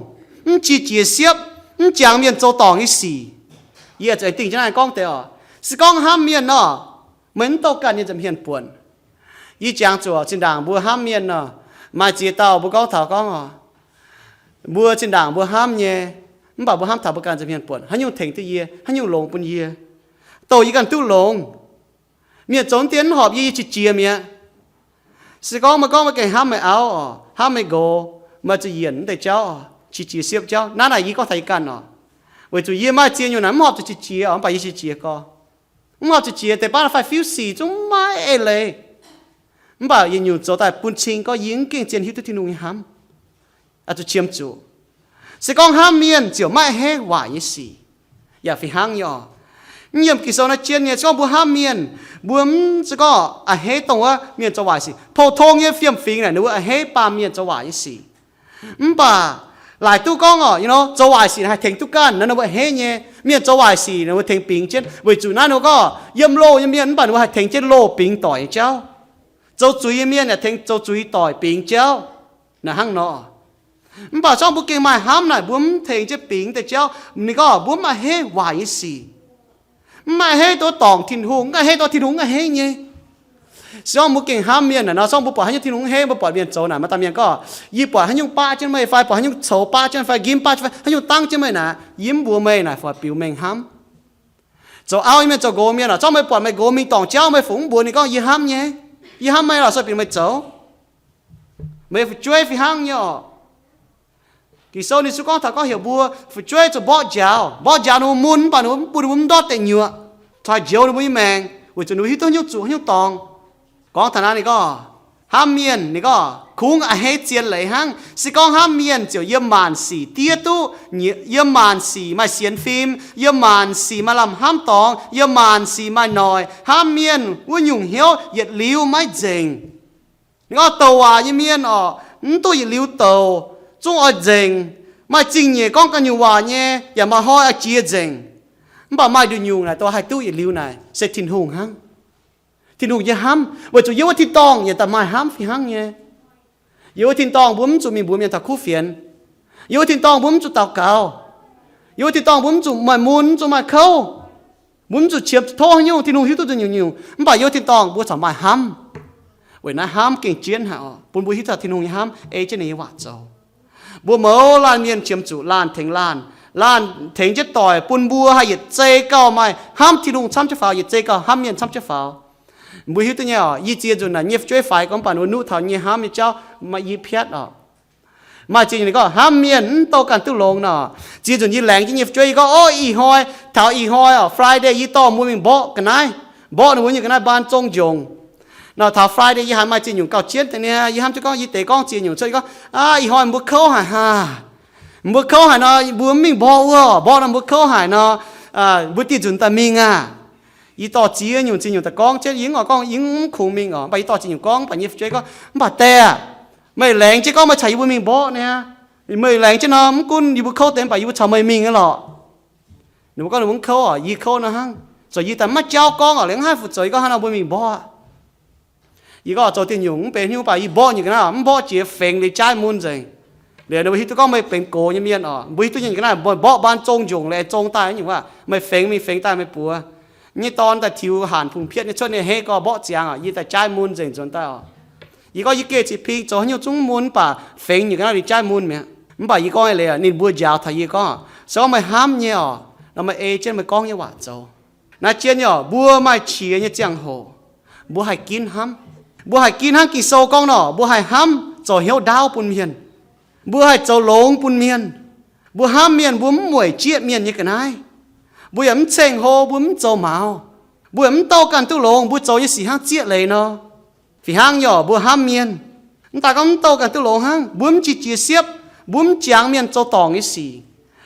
mv qiex jiez siepv, mv jangx mienh zoux dorngc nyei sic. Yie zuqc aengx dingh jienv naaiv gorngv deix oc. Se gorngv hnamv mienh nor, meih mv douh ganh nyei nza'hmien buonc. Yie jangx zuqc zinh ndaangc mbuo hnamv mienh nor, maaih ziex dauh mbuo gorngv taux gorngv oc, mbuo zinh ndaangc mbuo hnamv nyei, mv baac mbuo hnamv taux mbuo ganh nza'hmien buonc, haaix nyungc tengx duqv yie, haaix nyungc longx bun yie, douh yie ganh duqv longx. Mienh zoux dien mv horpc yie, yie qiex jiez mi'aqv. Se gorngv meih gorngv meih gengh hnamv meih auv oc, hnamv meih nqox, meih zuqc yienc wuov deix jauv oc, qiex jiez siepv jauv. Naaiv naaic yie gorngv taux yie ganh oc. Weic zuqc yie maaih ziex nyungc naaic mv horpc zuqc qiex jiez oc, mv baac yie qiex jiez gorx. Mv horpc zuqc qiex deix baav fai fiuv sic zungv maiv eix leiz. Mv baac yietc nyungc zoux daaih bun cing gorngv yie mv gengh zien hiuv duqv Tin-Hungh nyei hnamv. Oix zuqc qiemx zuqc. Se gorngv hnamv mienh ziouc maiv a'hneiv waaic nyei sic. Yaac fih hnangv nyei oc. Mv yiem Ging-Sou naaiv jienv nyei, se gorngv mbuo hnamv mienh, mbuo mv se gorngv a'hneiv dongh wuov mienh zoux waaic sic. Pou-tong nyei fiem-fingx naaic ninh mbuo a'hneiv baamh mienh zoux waaic nyei sic. Mv baac laaic duqv gorngv oc, zoux waaic sic haih tengx duqv ganh nor, ninh mbuo a'hneiv nyei. Mienh zoux waaic sic ninh mbuo tengx bingx jienv, weic zuqc naaiv ninh mbuo gorngv yiem loh nyei mienh mv baac ninh mbuo haih tengx jienv loh bingx doic nyei jauv. Zoux zuiz nyei mienh yaac tengx zoux zuiz doic bingx jauv. Naaic hnangv nor. Mv baac se gorngv mbuo gengh maaih hnamv naaic, mbuo mv tengx jienv bingx deix jauv, ninh gorngv mbuo mv a'hneiv waaic nyei sic. Mv a'hneiv duqv dorngc Tin-Hungh, mv a'hneiv duqv Tin-Hungh mv a'hneiv nyei. Se gorngv mbuo gengh hnamv mienh naaic nor, se gorngv mbuo buatc haaix nyungc Tin-Hungh mv a'hneiv, mbuo buatc mienh zoux naaic, maaih dauh mienh gorngv, yie buatc haaix nyungc baqv jienv meih fai buatc haaix nyungc coux baqv jienv fai njimv baqv jienv fai haaix nyungc dangv jienv meih naaic, yie mv mbuox meih naaic, fai bieqc mengh hnamv. Zoux auv nyei mienh, zoux nqox mienh oc, se gorngv meih buatc meih nqox mingh dorngc jauv, meih fungc mv mbuox ninh gorngv, yie hnamv nyei, yie hnamv meih lorqc, se bieqc meih zoux. Meih fu'jueiv fih hnangv nyei oc. Ging-Sou ninh zungv gorngv taux gorngv heuc mbuo fu'jueiv zuqc mborqv njaaux. Mborqv njaaux ninh mbuo mun, mv baac ninh mbuo mv bun ninh mbuo mv ndortv deic nyuoqc, caux njoux ninh mbuo nyei maengc, weic zuqc ninh mbuo hiuv duqv haaix nyungc zuqc haaix nyungc dorngx. Gorngv taux naaiv ninh gorngv, hnamv mienh ninh gorngv kungx a'hneiv zien leiz hnangv. Se gorngv hnamv mienh ziouc yiem maanc sic diev duqv, yiem maanc sic maaih sienx fim, yiem maanc sic maaih lamh hnamv dorngx, yiem maanc sic maaih noic. Hnamv mienh wuov nyungc hnyouv yietc liuz maiv nzengc. Ninh gorngv douc waac nyei mienh oc, mv duqv yietc liuz douc, zungv oix nzengc. Maaih zingh nyeic gorngv ganh nyungc waac nyei, yaac maaih hnoi oix jiex nzengc. Mv baac maaih nduqc nyungc naaic dongh haih duqv yietc liuz naaic se Tin-Hungh hnangv. Tin-Hungh nyei hnamv, weic zuqc yiem wuov tin-dorngh yaac daaih maaih hnamv fih hnangv nyei. Yiem wuov tin-dorngh mbuo mv zuqc mingh mbuox mienh taux kuv fienx. Yiem wuov tin-dorngh mbuo mv zuqc daux gaux. Yiem wuov tin-dorngh mbuo mv zuqc maaih mun, mv zuqc maaih kouv. Mbuo mv zuqc qiemx tov haaix nyungc, Tin-Hungh hiuv duqv nzengc nyungc-nyungc. Mv baac yiem wuov tin-dorngh mbuo corc maaih hnamv. Weic naaiv hnamv gengh jienv haic oc, bun mbuo hiuv duqv Tin-Hungh nyei hnamv ei jienv ninh nyei waac zoux. Mbuo mouz laanh mienh qiemx zuqc laanh tengx laanh, laanh tengx jienv doic bun mbuo haih yietc zei gauh maaih hnamv Tin-Hungh camv jienv faaux, yietc zei gauh hnamv mienh camv jienv faaux. Mbuo hiuv duqv nyei oc, yie ziex nzunc naaic nyei fu'jueiv faix gorngv baac ninh mbuo nuqv taux nyei hnamv nyei jauv, maaih yie piatv oc. Maaih ziex nzunc ninh gorngv hnamv mienh mv douh ganh duqv longx nor. Ziex nzunc yie laengz jienv nyei fu'jueiv yie gorngv, ov, ih hnoi, taux ih hnoi oc, Friday yie dorh mbuo mingh mborqv ga'naaiv, mborqv ninh mbuo nyei ga'naaiv mbaan zong njongc. Nor taux Friday yie haiz maaih ziex nyungc gauh jienv deix niaa, yie hnamv jienv gorngv yie deix gorngv ziex nyungc cuotv, yie gorngv, Aav, ih hnoi mbuo kouv haic haa. Mbuo kouv haic nor, mbuo mv mingh mborqv wuov, mborqv nor mbuo kouv haic nor, mbuo dieh nzunc daaih mingh aav. Yie dorh ziex nyungc ziex nyungc daaih gorngv jienv, yie mv oix gorngv yie mv kungx mingh oc, mv baac yie dorh ziex nyungc gorngv, mv baac nyei fu'jueiv gorngv, Mv baac deix aah, meih laengz jienv gorngv meih caux yie mbuo mingh mborqv niaa. Meih laengz jienv nor, mv gunv yie mbuo kouv deix, mv baac yie mbuo caux meih mingh aqv lorqc. Ninh mbuo gorngv ninh mbuo mv kouv oc, yie kouv nor hnangv. Zoux yie daaih maiv jauv gorngv oc, liuz mv haih fu zoux, yie gorngv hnangv nor mbuo mingh mborqv aqv. Yie gorngv zoux dieh nyungc mv benx hnyouv, mv baac yie mborqv nyei ga'naaiv, mv mborqv jiex fengx liuz jaaiv mun nzengc. Liuz ninh mbuo hiuv duqv gorngv meih benx gox nyei mienh oc, mbuo hiuv duqv nyei ga'naaiv, meih mborqv mbaan zong njongc liuz aengx zong daaih nyungc waac, meih fengx mingh fengx daaih meih buoz nyei dorn daaih tiux hanc fungx pietv nyei cuotv nyei hei gorx mborqv ziangx oc, yie daaih jaaiv mun nzengc nzuonx daaih oc. Yie gorngv yie geh cih ping zoux haaix nyungc zungv mun, mv baac fengx nyungc ga'naaiv liuz jaaiv mun mi'aqv. Mv baac yie gorngv nyei leiz ninh mbuo njaaux taux yie gorngv, Se gorngv meih hnamv nyei oc, nor meih ei jienv meih gorngv nyei waac zoux. Naaiv jienv nyei oc, mbuo maaih qiex nyei ziangh hoc, mbuo haih ginv hnamv. Mbuo haih ginv hnangv Ging-Sou gorngv nor, mbuo haih hnamv zoux hnyouv ndaauv bun mienh. Mbuo haih zoux longx bun mienh. Mbuo hnamv mienh, mbuo mv mueic jieqv mienh nyei ga'naaiv. Mbuo yaac mv ceng-hlo, mbuo mv zoux maux. Mbuo yaac mv douh ganh duqv longx, mbuo zoux nyei sic hnangv zieqv leiz nor. Fih hnangv nyei oc, mbuo hnamv mienh, mv daaih gorngv mv douh ganh duqv longx hnangv, mbuo mv jiex jiez siepv, mbuo mv jangx mienh zoux dorngc nyei sic.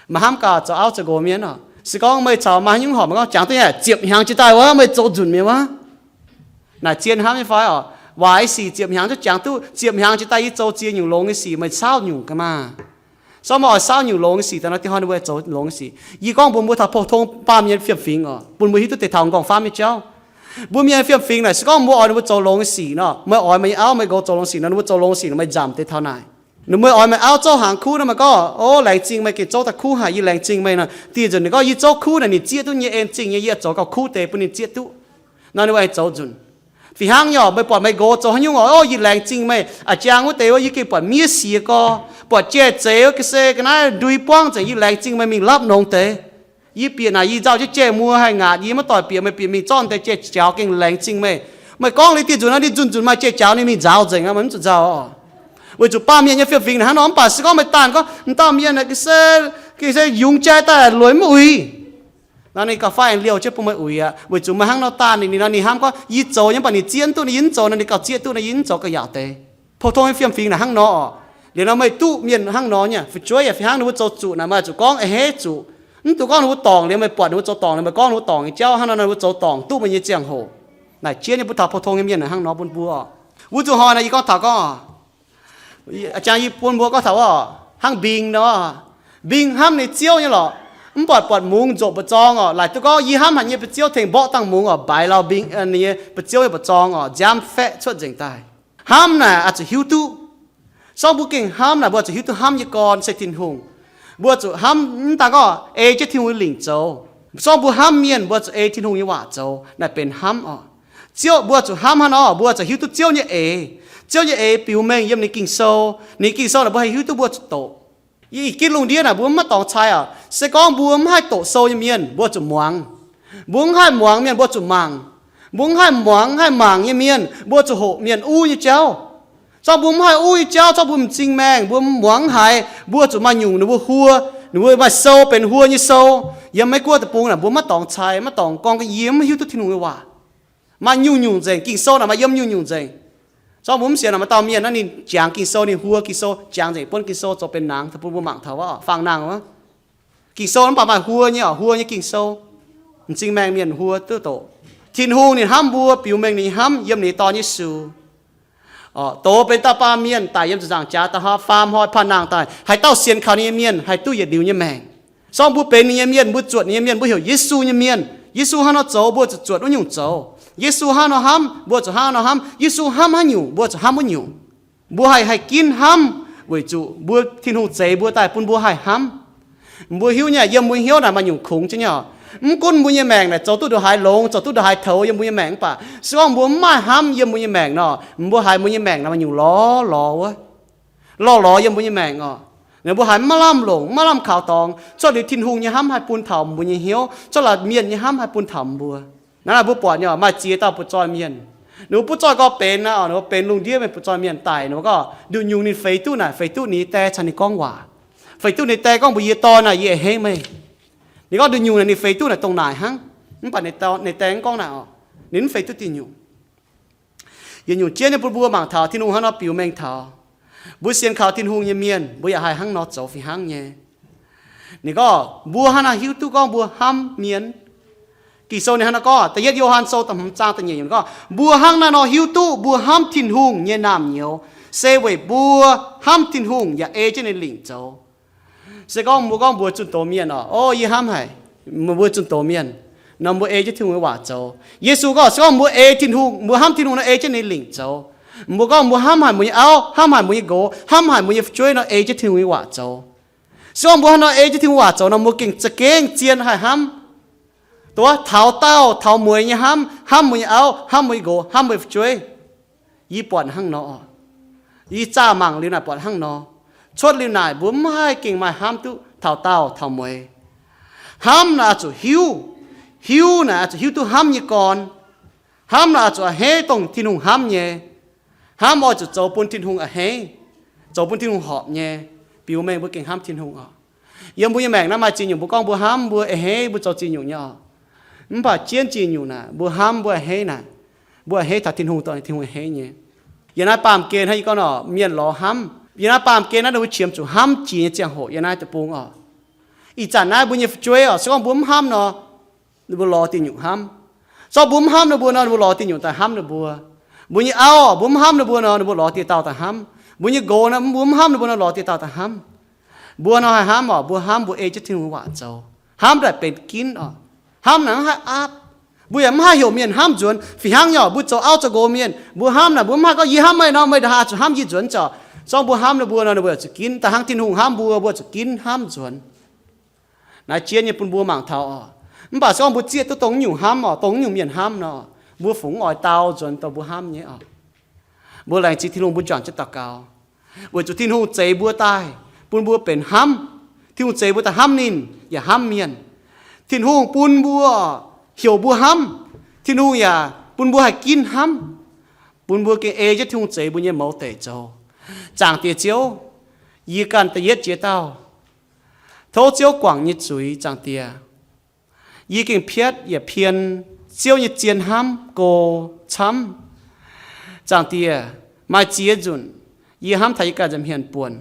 Maaih hnamv gaax zoux auv zoux nqox mienh oc, se gorngv meih caux maaih haaix nyungc horpc, meih gorngv, Jangx duqv nyei, ziepc hnyangx jiex daaih wuov, meih zoux nzunc mi'aqv wuov. Naaic zien hnamv nyei fai oc? Waaic sic ziepc hnyangx duqv jangx duqv, ziepc hnyangx jiex daaih yie zoux ziex nyungc longx nyei sic, meih saauv nyungc ga'maah. Se gorngv meih oix saauv nyungc longx nyei sic daaih nor, dinh hnoi ninh mbuo zoux longx nyei sic. Yie gorngv mbuox mbuo taux pou-tong baamh mienh fiem-fingx oc, bun mbuo hiuv duqv deix taux m'nqorngv faamv nyei jauv. Mbuo mienh fiem-fingx naaic, se gorngv mbuo oix ninh mbuo zoux longx nyei sic nor, meih oix meih nyei auv meih nqox zoux longx sic nor, ninh mbuo zoux longx sic nor, meih nzamc deix taux naaic. Ninh mbuo oix meih auv zouv hnaangx kuv nor, meih gorngv, O, laengz zingh meih gengh zouv daaih kuv haic, yie laengz zingh meih nor. Dih nzunc ninh gorngv, Yie zouv kuv naaic ninh zieqv duqv nyei, en zingh nyei, yie oix zoux gauh kuv deix bun ninh zieqv duqv. Nor ninh mbuo aengx zoux nzunc. Fih hnangv nyei oc, meih buatc meih nqox zoux haaix nyungc oc, O, yie laengz zingh meih. A'jang wuov deix wuov, yie gengh buatc miev siec gorx, buatc jai-zeiz wuov, ga'sie ga'naaiv ndui buangv nzengc, yie laengz zingh meih mingh lapv nongx deix. Yie bieqc naaic yie nzauh jienv jai-muoz haih ngaatc, yie maiv doic bieqc, meih bieqc mingh zorqv deix jai-jaux gengh laengz zingh meih. Meih gorngv liuz dih nzunc nor, ninh zunh nzunc maaih jai-jaux ninh mingh nzaaux nzengc, meih mv zuqc nzauh oc. Weic zuqc baamh mienh nyei fiem-fingx naaic hnangv nor, mv baac se gorngv meih daanh gorngv, M'dauh mienh naaic ga'sie, ga'sie yungz jai daaih lueic mv uix. Nor ninh gauh fai aengx liouh jienv bun meih uix aqv. Weic zuqc meih hnangv nor daanh ninh, ninh nor ninh hnamv gorngv, Yie zoux nyei mv baac ninh zieqv mv duqv, ninh yie mv zoux nor ninh gauh zieqv duqv nor yie mv zoux gauh yaauc deix. Pou-tong nyei fiem-fingx naaic hnangv nor oc. Liuz nor meih duqv mienh hnangv nor nyei, fu'jueiv yaac fih hnangv ninh mbuo zoux zuqc naaic, meih zuqc gorngv, A'hneiv zuqc. Mv dungx gorngv ninh mbuo dorngc liuz meih buatc ninh mbuo zoux dorngc liuz meih gorngv ninh mbuo dorngc nyei jauv hnangv nor, ninh mbuo zoux dorngc duqv meih nyei ziangh hoc. Naaic jienv nyei mbuo taux pou-tong nyei mienh naaic hnangv nor bun mbuo oc. Wuov zuqc hnoi naaic yie gorngv taux gorngv, jang yie bun mbuo gorngv taux oc, hnangv mbing nor, mbing hnamv ninh ziouv nyei lorqc. Mv buatc buatc mungz nzoqc mba'zorng oc, laaic duqv gorngv, Yie hnamv haic nyei, ba'ziouv tengx mborqv dangh mungz oc, baaix lauh mbing, ninh nyei ba'ziouv nyei mba'zorng oc, nziaamv faeqv cuotv nzengc daaih. Hnamv naaic oix zuqc hiuv duqv. Se gorngv mbuo gengh hnamv naaic, mbuo oix zuqc hiuv duqv hnamv nyei gorn se Tin-Hungh. Mbuo zuqc hnamv, mv daan gorngv ei jienv Tin-Hungh nyei lingc zoux. Se gorngv mbuo hnamv mienh, mbuo zuqc ei Tin-Hungh nyei waac zoux, naaic benx hnamv oc. Ziouv, mbuo zuqc hnamv hnangv nor, mbuo zuqc hiuv duqv Ziouv nyei eix. Ziouv nyei eix biux mengh yiem ninh Ging-Sou. Ninh Ging-Sou naaic mbuo haih hiuv duqv, mbuo zuqc doqc. Ih ginv lungh ndiev naaic mbuo maiv dorngx cai oc. Se gorngv mbuo mv haih doqc sou nyei mienh, mbuo zuqc muangx. Mbuo mv haih muangx mienh, mbuo zuqc mangc. Mbuo mv haih muangx, mv haih mangc nyei mienh, mbuo zuqc hoqc mienh uv nyei jauv. Zorqv mbuo mv haih uv nyei jauv, zorqv mbuo m'zing maengh, mbuo muangx mv haiz, mbuo zuqc maaih nyungc ninh mbuo huo, ninh mbuo maaih sou benx huo nyei sou. Yiem Meiv Guoqv deic-bung naaic mbuo maiv dorngx cai, maiv dorngx gorngv yie mv hiuv duqv Tin-Hungh nyei waac. Maaih nyungc-nyungc nzengc, Ging-Sou naaic maaih yiem nyungc-nyungc nzengc. Zorqv mbuo mv sienx naaic, maaih dauh mienh naaiv ninh jangx Ging-Sou, ninh huo Ging-Sou jangx nzengc, buonv Ging-Sou zoux benx nangx daaih bun mbuo mangc taux wuov, faang nangh wuov. Ging-Sou mv baac maaih huo nyei oc, huo nyei Ging-Sou. M'zing maengh mienh huo duqv doqc. Tin-Hungh ninh hnamv mbuo, biux mengh ninh hnamv yiem ninh Dorn Yesu. Doz benx dauh baamh mienh daic yiem ziepc nzaangc jaax da'faam hnoi panh nangh daaih, haaix dauh sienx kaux ninh nyei mienh haih duqv yietc liuz nyei maengc. Sorng mbuo benx ninh nyei mienh, mbuo zuotc ninh nyei mienh, mbuo heuc Yesu nyei mienh. Yesu hnangv nor zoux, mbuo zuqc zuotc wuov nyungc zoux. Yesu hnangv nor hnamv, mbuo zuqc hnangv nor hnamv. Yesu hnamv haaix nyungc, mbuo zuqc hnamv wuov nyungc. Mbuo haih haih ginv hnamv weic zuqc mbuo Tin-Hungh zeix mbuo daaih bun mbuo haih hnamv. Mbuo hiuv nyei, yiem mbuo hnyouv naaic maaih nyungc kungx jienv nyei oc. Mv gunv mbuo nyei maengc naaic zoux duqv ndongc haaix longx, zoux duqv ndongc haaix toux yiem mbuo nyei maengc mv baac, se gorngv mbuo mv maaih hnamv yiem mbuo nyei maengc nor, mbuo haiz mbuo nyei maengc naaic maaih nyungc lorz lorz wuov. Lorz lorz yiem mbuo nyei maengc oc. Ninh mbuo haiz maiv lamh longc, maiv lamh kaux dorngx. Cuotv liuz Tin-Hungh nyei hnamv haih bun taux mbuo nyei hnyouv, cuotv laaix mienh nyei hnamv haih bun taux mbuo. Naaiv mbuo buatc nyei oc, maaih ziex dauh butv-zoih mienh. Ninh mbuo butv-zoih gorx benx naaiv oc, ninh mbuo benx lungh ndiev mienh butv-zoih mienh daic, ninh mbuo gorngv nduqc nyungc ninh feix duqv naaic, feix duqv ninh nyei die caux ninh gorngv waac. Feix duqv ninh die gorngv mbuox yie, Dorn aah, yie a'hneiv meih. Ninh gorngv nduqc nyungc naaic ninh feix duqv naaic dongh naaic hnangv. Mv baac ninh die mv gorngv naaic oc. Ninh mv feix duqv diuh nyungc. Yietc nyungc jienv nyei bun mbuo mangc taux Tin-Hungh hnangv nor biux mengh taux mbuo sienx kaux Tin-Hungh nyei mienh, mbuo yaac haih hnangv nor zoux fih hnangv nyei. Ninh gorngv mbuo hnangv naaiv hiuv duqv gorngv mbuo hnamv mienh. Ging-Sou ninh hnangv nor gorngv, da'yietv Yo^han Sou da'hmz zaang da'nyeic yiemc gorngv, mbuo hnangv naaiv nor hiuv duqv mbuo hnamv Tin-Hungh nyei naamh nyouz, se weic mbuo hnamv Tin-Hungh yaac ei jienv ninh lingc zoux. Se gorngv mbuo gorngv mbuo zunh doz mienh oc, o, yie hnamv haic, mbuo zunh doz mienh nor, mbuo ei jienv Tin-Hungh nyei waac zoux. Yesu gorngv, se gorngv mbuo ei Tin-Hungh, mbuo hnamv Tin-Hungh nor, ei jienv ninh lingc zoux. Mbuo gorngv mbuo hnamv haic mbuo nyei auv, hnamv haic mbuo nyei nqox, hnamv haic mbuo nyei fu'jueiv nor, ei jienv Tin-Hungh nyei waac zoux. Se gorngv mbuo hnangv nor ei jienv Tin-Hungh waac zoux nor, mbuo gengh za'gengh zien haih hnamv duqv taux daauh taux mueiz nyei hnamv, hnamv mbuo nyei auv, hnamv mbuo nyei nqox, hnamv mbuo nyei fu'jueiv. Yie buatc hnangv nor oc. Yie zaah mangc liuz naaic buatc hnangv nor. Cuotv liuz naaic mbuo mv haih gengh maaih hnamv duqv taux daauh taux mueiz. Hnamv naaic oix zuqc hiuv. Hiuv naaic oix zuqc hiuv duqv hnamv nyei gorn. Hnamv naaic oix zuqc a'hneiv dongh Tin-Hungh hnamv nyei. Hnamv oix zuqc zoux bun Tin-Hungh a'hneiv, zoux bun Tin-Hungh horpc nyei, biux mengh mbuo gengh hnamv Tin-Hungh oc. Yiem mbuo nyei maengc naaiv maaih ziex nyungc mbuo gorngv mbuo hnamv, mbuo a'hneiv, mbuo zoux ziex nyungc nyei oc. Mv baac jienv ziex nyungc naaic, mbuo hnamv, mbuo a'hneiv naaic, mbuo a'hneiv taux Tin-Hungh, dongh Tin-Hungh a'hneiv nyei. Yiem naaiv baamh gen hnangv yie gorngv nor, mienh lorz hnamv. Yiem naaiv baamh gen naaiv ninh mbuo qiemx zuqc hnamv jiex nyei ziangh hoc yiem naaiv deic-bung oc. Ih zanc naaiv mbuo nyei fu'jueiv oc, se gorngv mbuo mv hnamv nor, ninh mbuo lorz diuh nyungc hnamv. Se gorngv mbuo mv hnamv ninh mbuo nor, ninh mbuo lorz diuh nyungc daaih hnamv ninh mbuo. Mbuo nyei auv oc, mbuo mv hnamv ninh mbuo nor, ninh mbuo lorz diuh dauh daaih hnamv. Mbuo nyei nqox nor, mbuo mv hnamv ninh mbuo nor, lorz diuh dauh daaih hnamv. Mbuo nor haih hnamv oc, mbuo hnamv mbuo ei jienv Tin-Hungh waac zoux. Hnamv daaih benx ginv oc. Hnamv naaic mv haih aapv. Mbuo yaac mv haih heuc mienh hnamv nzuonx. Fih hnangv nyei oc, mbuo zoux auv zoux nqox mienh, mbuo hnamv naaic mbuo mv haih gorngv, yie hnamv meih nor, meih ndongc haaix zuqc hnamv yie nzuonx zoc. Se gorngv mbuo hnamv ninh mbuo nor, ninh mbuo yaac zuqc ginv. Da'hnangv Tin-Hungh hnamv mbuo, mbuo zuqc ginv hnamv nzuonx. Naaiv jienv nyei bun mbuo mangc taux oc. Mv baac se gorngv mbuo zieqv duqv dongh nyungc hnamv oc, dongh nyungc mienh hnamv nor, mbuo fungx oix dau nzuonx dongh mbuo hnamv nyei oc. Mbuo laengz zingh Tin-Hungh, mbuo juangc jienv daux gaux. Weic zuqc Tin-Hungh zeix mbuo daaih, bun mbuo benx hnamv. Tin-Hungh zeix mbuo daaih hnamv ninh yaac hnamv mienh. Tin-Hungh bun mbuo, heuc mbuo hnamv. Tin-Hungh yaac bun mbuo haih ginv hnamv, bun mbuo gengh ei jienv Tin-Hungh zeix mbuo nyei mouz deic zoux. Zaangc Diex Ziouv, yie ganh da'yietv jiex dauh tov Ziouv guangc nyei zuiz, Zaangc Diex. Yie gengh piatv yaac pien Ziouv nyei zien hnamv go camv. Zaangc Diex, maaih ziex nzunc yie hnamv taux yie ganh nza'hmien buonc,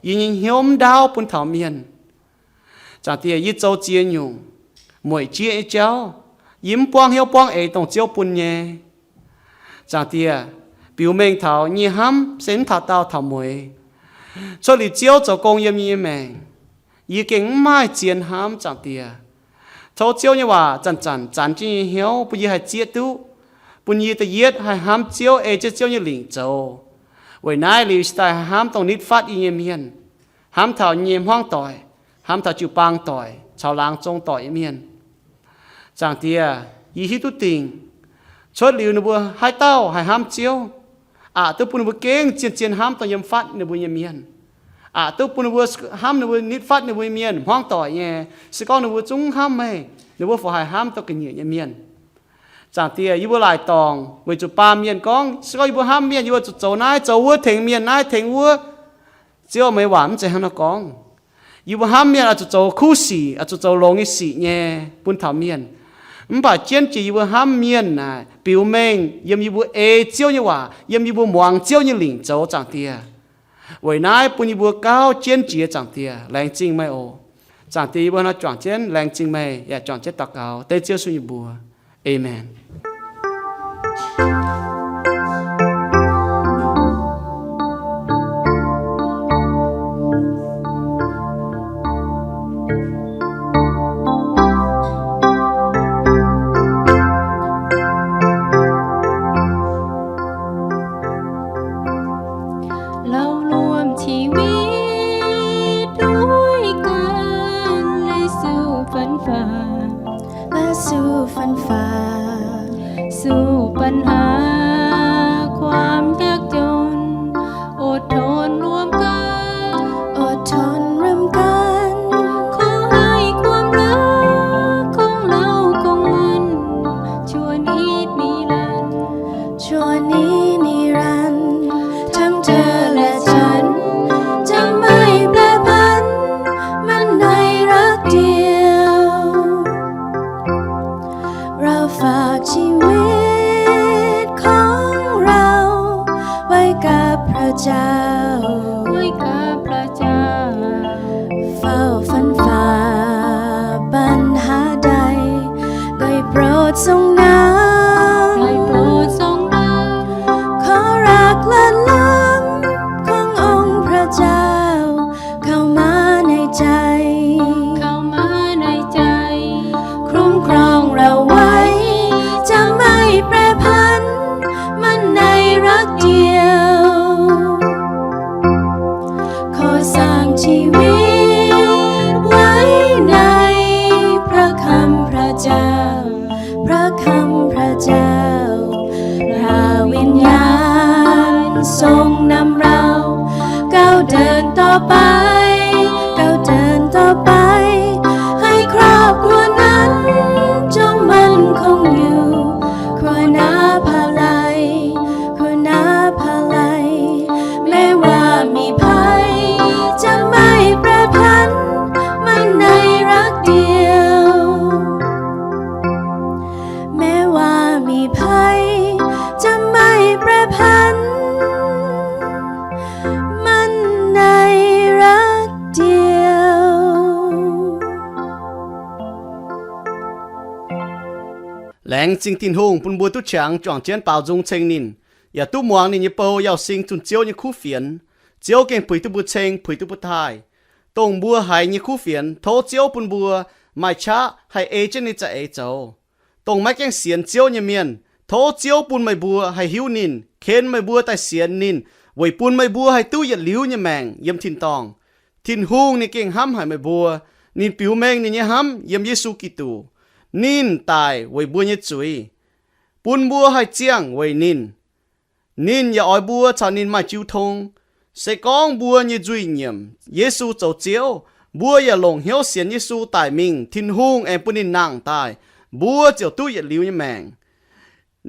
yie nyei hnyouv mv ndaauv bun taux mienh. Zaangc Diex, yie zoux ziex nyungc mueic jieqv nyei jauv, yie mv buangv hnyouv buangv eix dongh Ziouv bun nyei. Zaangc Diex, biux mengh taux nyei hnamv se mv taux daauh taux mueiz. Cuotv liuz Ziouv zoux gong yiem yie nyei maengc, yie gengh mv maaih zien hnamv, Zaangc Diex. Tov Ziouv nyei waac zanc-zanc zanx jienv yie nyei hnyouv, bun yie haih zieqv duqv, bun yie da'yietv haih hnamv Ziouv, ei jienv Ziouv nyei lingc zoux. Weic naaiv liuz se daaih haih hnamv dongh nitv fatv yie nyei mienh, hnamv taux nyei hmuangv doic, hnamv taux jiu-baang doic caux laangz zong doic nyei mienh. Zaangc Diex, yie hiuv duqv dingc, cuotv liuz ninh mbuo haaix dauh haih hnamv Ziouv, aqc duqv bun ninh mbuo gengh zien-zien hnamv dongh yiem fatv ninh mbuo nyei mienh. Aqc duqv bun ninh mbuo hnamv ninh mbuo nitv fatv ninh mbuo nyei mienh hmuangv doic nyei. Se gorngv ninh mbuo zungv hnamv meih, ninh mbuo fih haih hnamv dongh ga'nyiec nyei mienh. Zaangc Diex, yie mbuo laaic dorngc weic zuqc baamh mienh gorngv, se gorngv yie mbuo hnamv mienh, yie mbuo zuqc zoux naaiv zoux wuov, tengx mienh naaiv tengx wuov. Ziouv, meih waac mv zeiz hnangv nor gorngv. Yie mbuo hnamv mienh oix zuqc zoux kuv sic, oix zuqc zoux longx nyei sic nyei bun taux mienh. Mv baac jienv jiex yie mbuo hnamv mienh naaic, biux mengh yiem yie mbuo ei Ziouv nyei waac, yiem yie mbuo muangx Ziouv nyei lingc zoux, Zaangc Diex. Weic naaiv bun yie mbuo gauh jienv jiex, Zaangc Diex. Laengz zingh meih oc. Zaangc Diex, yie mbuo nor juangc jienv laengz zingh meih, yaac juangc jienv daux gaux dengv Ziouv Yesu nyei mbuox. Amen. Lauh luoqc ชีวิต ด้วยกัน และสู้ฟันฝ่า และสู้ฟันฝ่า สู้ปัญหา ความยากจน อดทนร่วมกัน อดทนร่วมกัน ขอให้ความรักของเราคงมั่น ชั่วนิรันดร์ ชั่วนิรันดร์ ทั้งเธอและฉัน จะไม่แปรผัน มั่นในรักเดียว เราฝากชีวิตของเรา เจ้า ไว้กับพระเจ้า เฝ้าฟันฝ่าปัญหาใด ได้โปรดทรงนำ ได้โปรดทรงนำ ขอรักและล้ำขององค์พระเจ้า เข้ามาในใจ เข้ามาในใจ คุ้มครองเราไว้ จะไม่แปรผัน มั่นในรักเดียว ขอสร้างชีวิตไว้ในพระคำพระเจ้า พระคำพระเจ้า พระวิญญาณทรงนำเรา ก้าวเดินต่อไป ก้าวเดินต่อไป ให้ครอบครัวนั้นจงมั่นคงอยู่ ครัวนาพาลัย ครัวนาพาลัย แม้ว่ามีภัย จะไม่แปรผัน มั่นในรักเดียว แม้ว่ามีภัย จะไม่แปรผัน มั่นในรักเดียว Laengz zingh Tin-Hungh bun mbuo duqv qangx juangc jienv baaux nzung ceng ninh, yaac duqv muangx ninh nyei bou Yauh Sing zunh Ziouv nyei kuv fienx. Ziouv gengh puix duqv mbuo ceng, puix duqv mbuo taaih. Dongh mbuo haiz nyei kuv fienx, tov Ziouv bun mbuo maaih qaqv haih ei jienv ninh za'eix zoux. Dongh maiv gaengh sienx Ziouv nyei mienh, tov Ziouv bun meih mbuo haih hiuv ninh, ken meih mbuo daaih sienx ninh, weic bun meih mbuo haih duqv yietc liuz nyei maengc yiem tin-dorngh. Tin-Hungh ninh gengh hnamv haic meih mbuo. Ninh biux mengh ninh nyei hnamv yiem Yesu Giduc. Ninh daic weic mbuo nyei zuiz, bun mbuo haih ziangh weic ninh. Ninh yaac oix mbuo caux ninh maaih jiu tong. Se gorngv mbuo nyei nzuih nyiemc Yesu zoux Ziouv, mbuo yaac longc hnyouv sienx Yesu daic mingh, Tin-Hungh aengx bun ninh nangh daaih, mbuo ziouc duqv yietc liuz nyei maengc.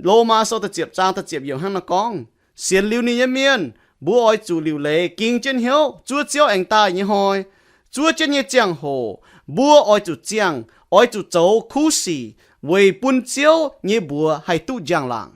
Lomaa sou da'ziepc zaang da'ziepc yiemc hnangv naaiv gorngv, sienx liuz ninh nyei mienh, mbuo oix zuqc liuc leiz ging jienv hnyouv zuov Ziouv aengx daaih nyei hnoi. Zuov jienv nyei ziangh hoc mbuo oix zuqc ziangh, oix zuqc zoux kuv sic weic bun Ziouv nyei mbuox haih duqv njang-laangc.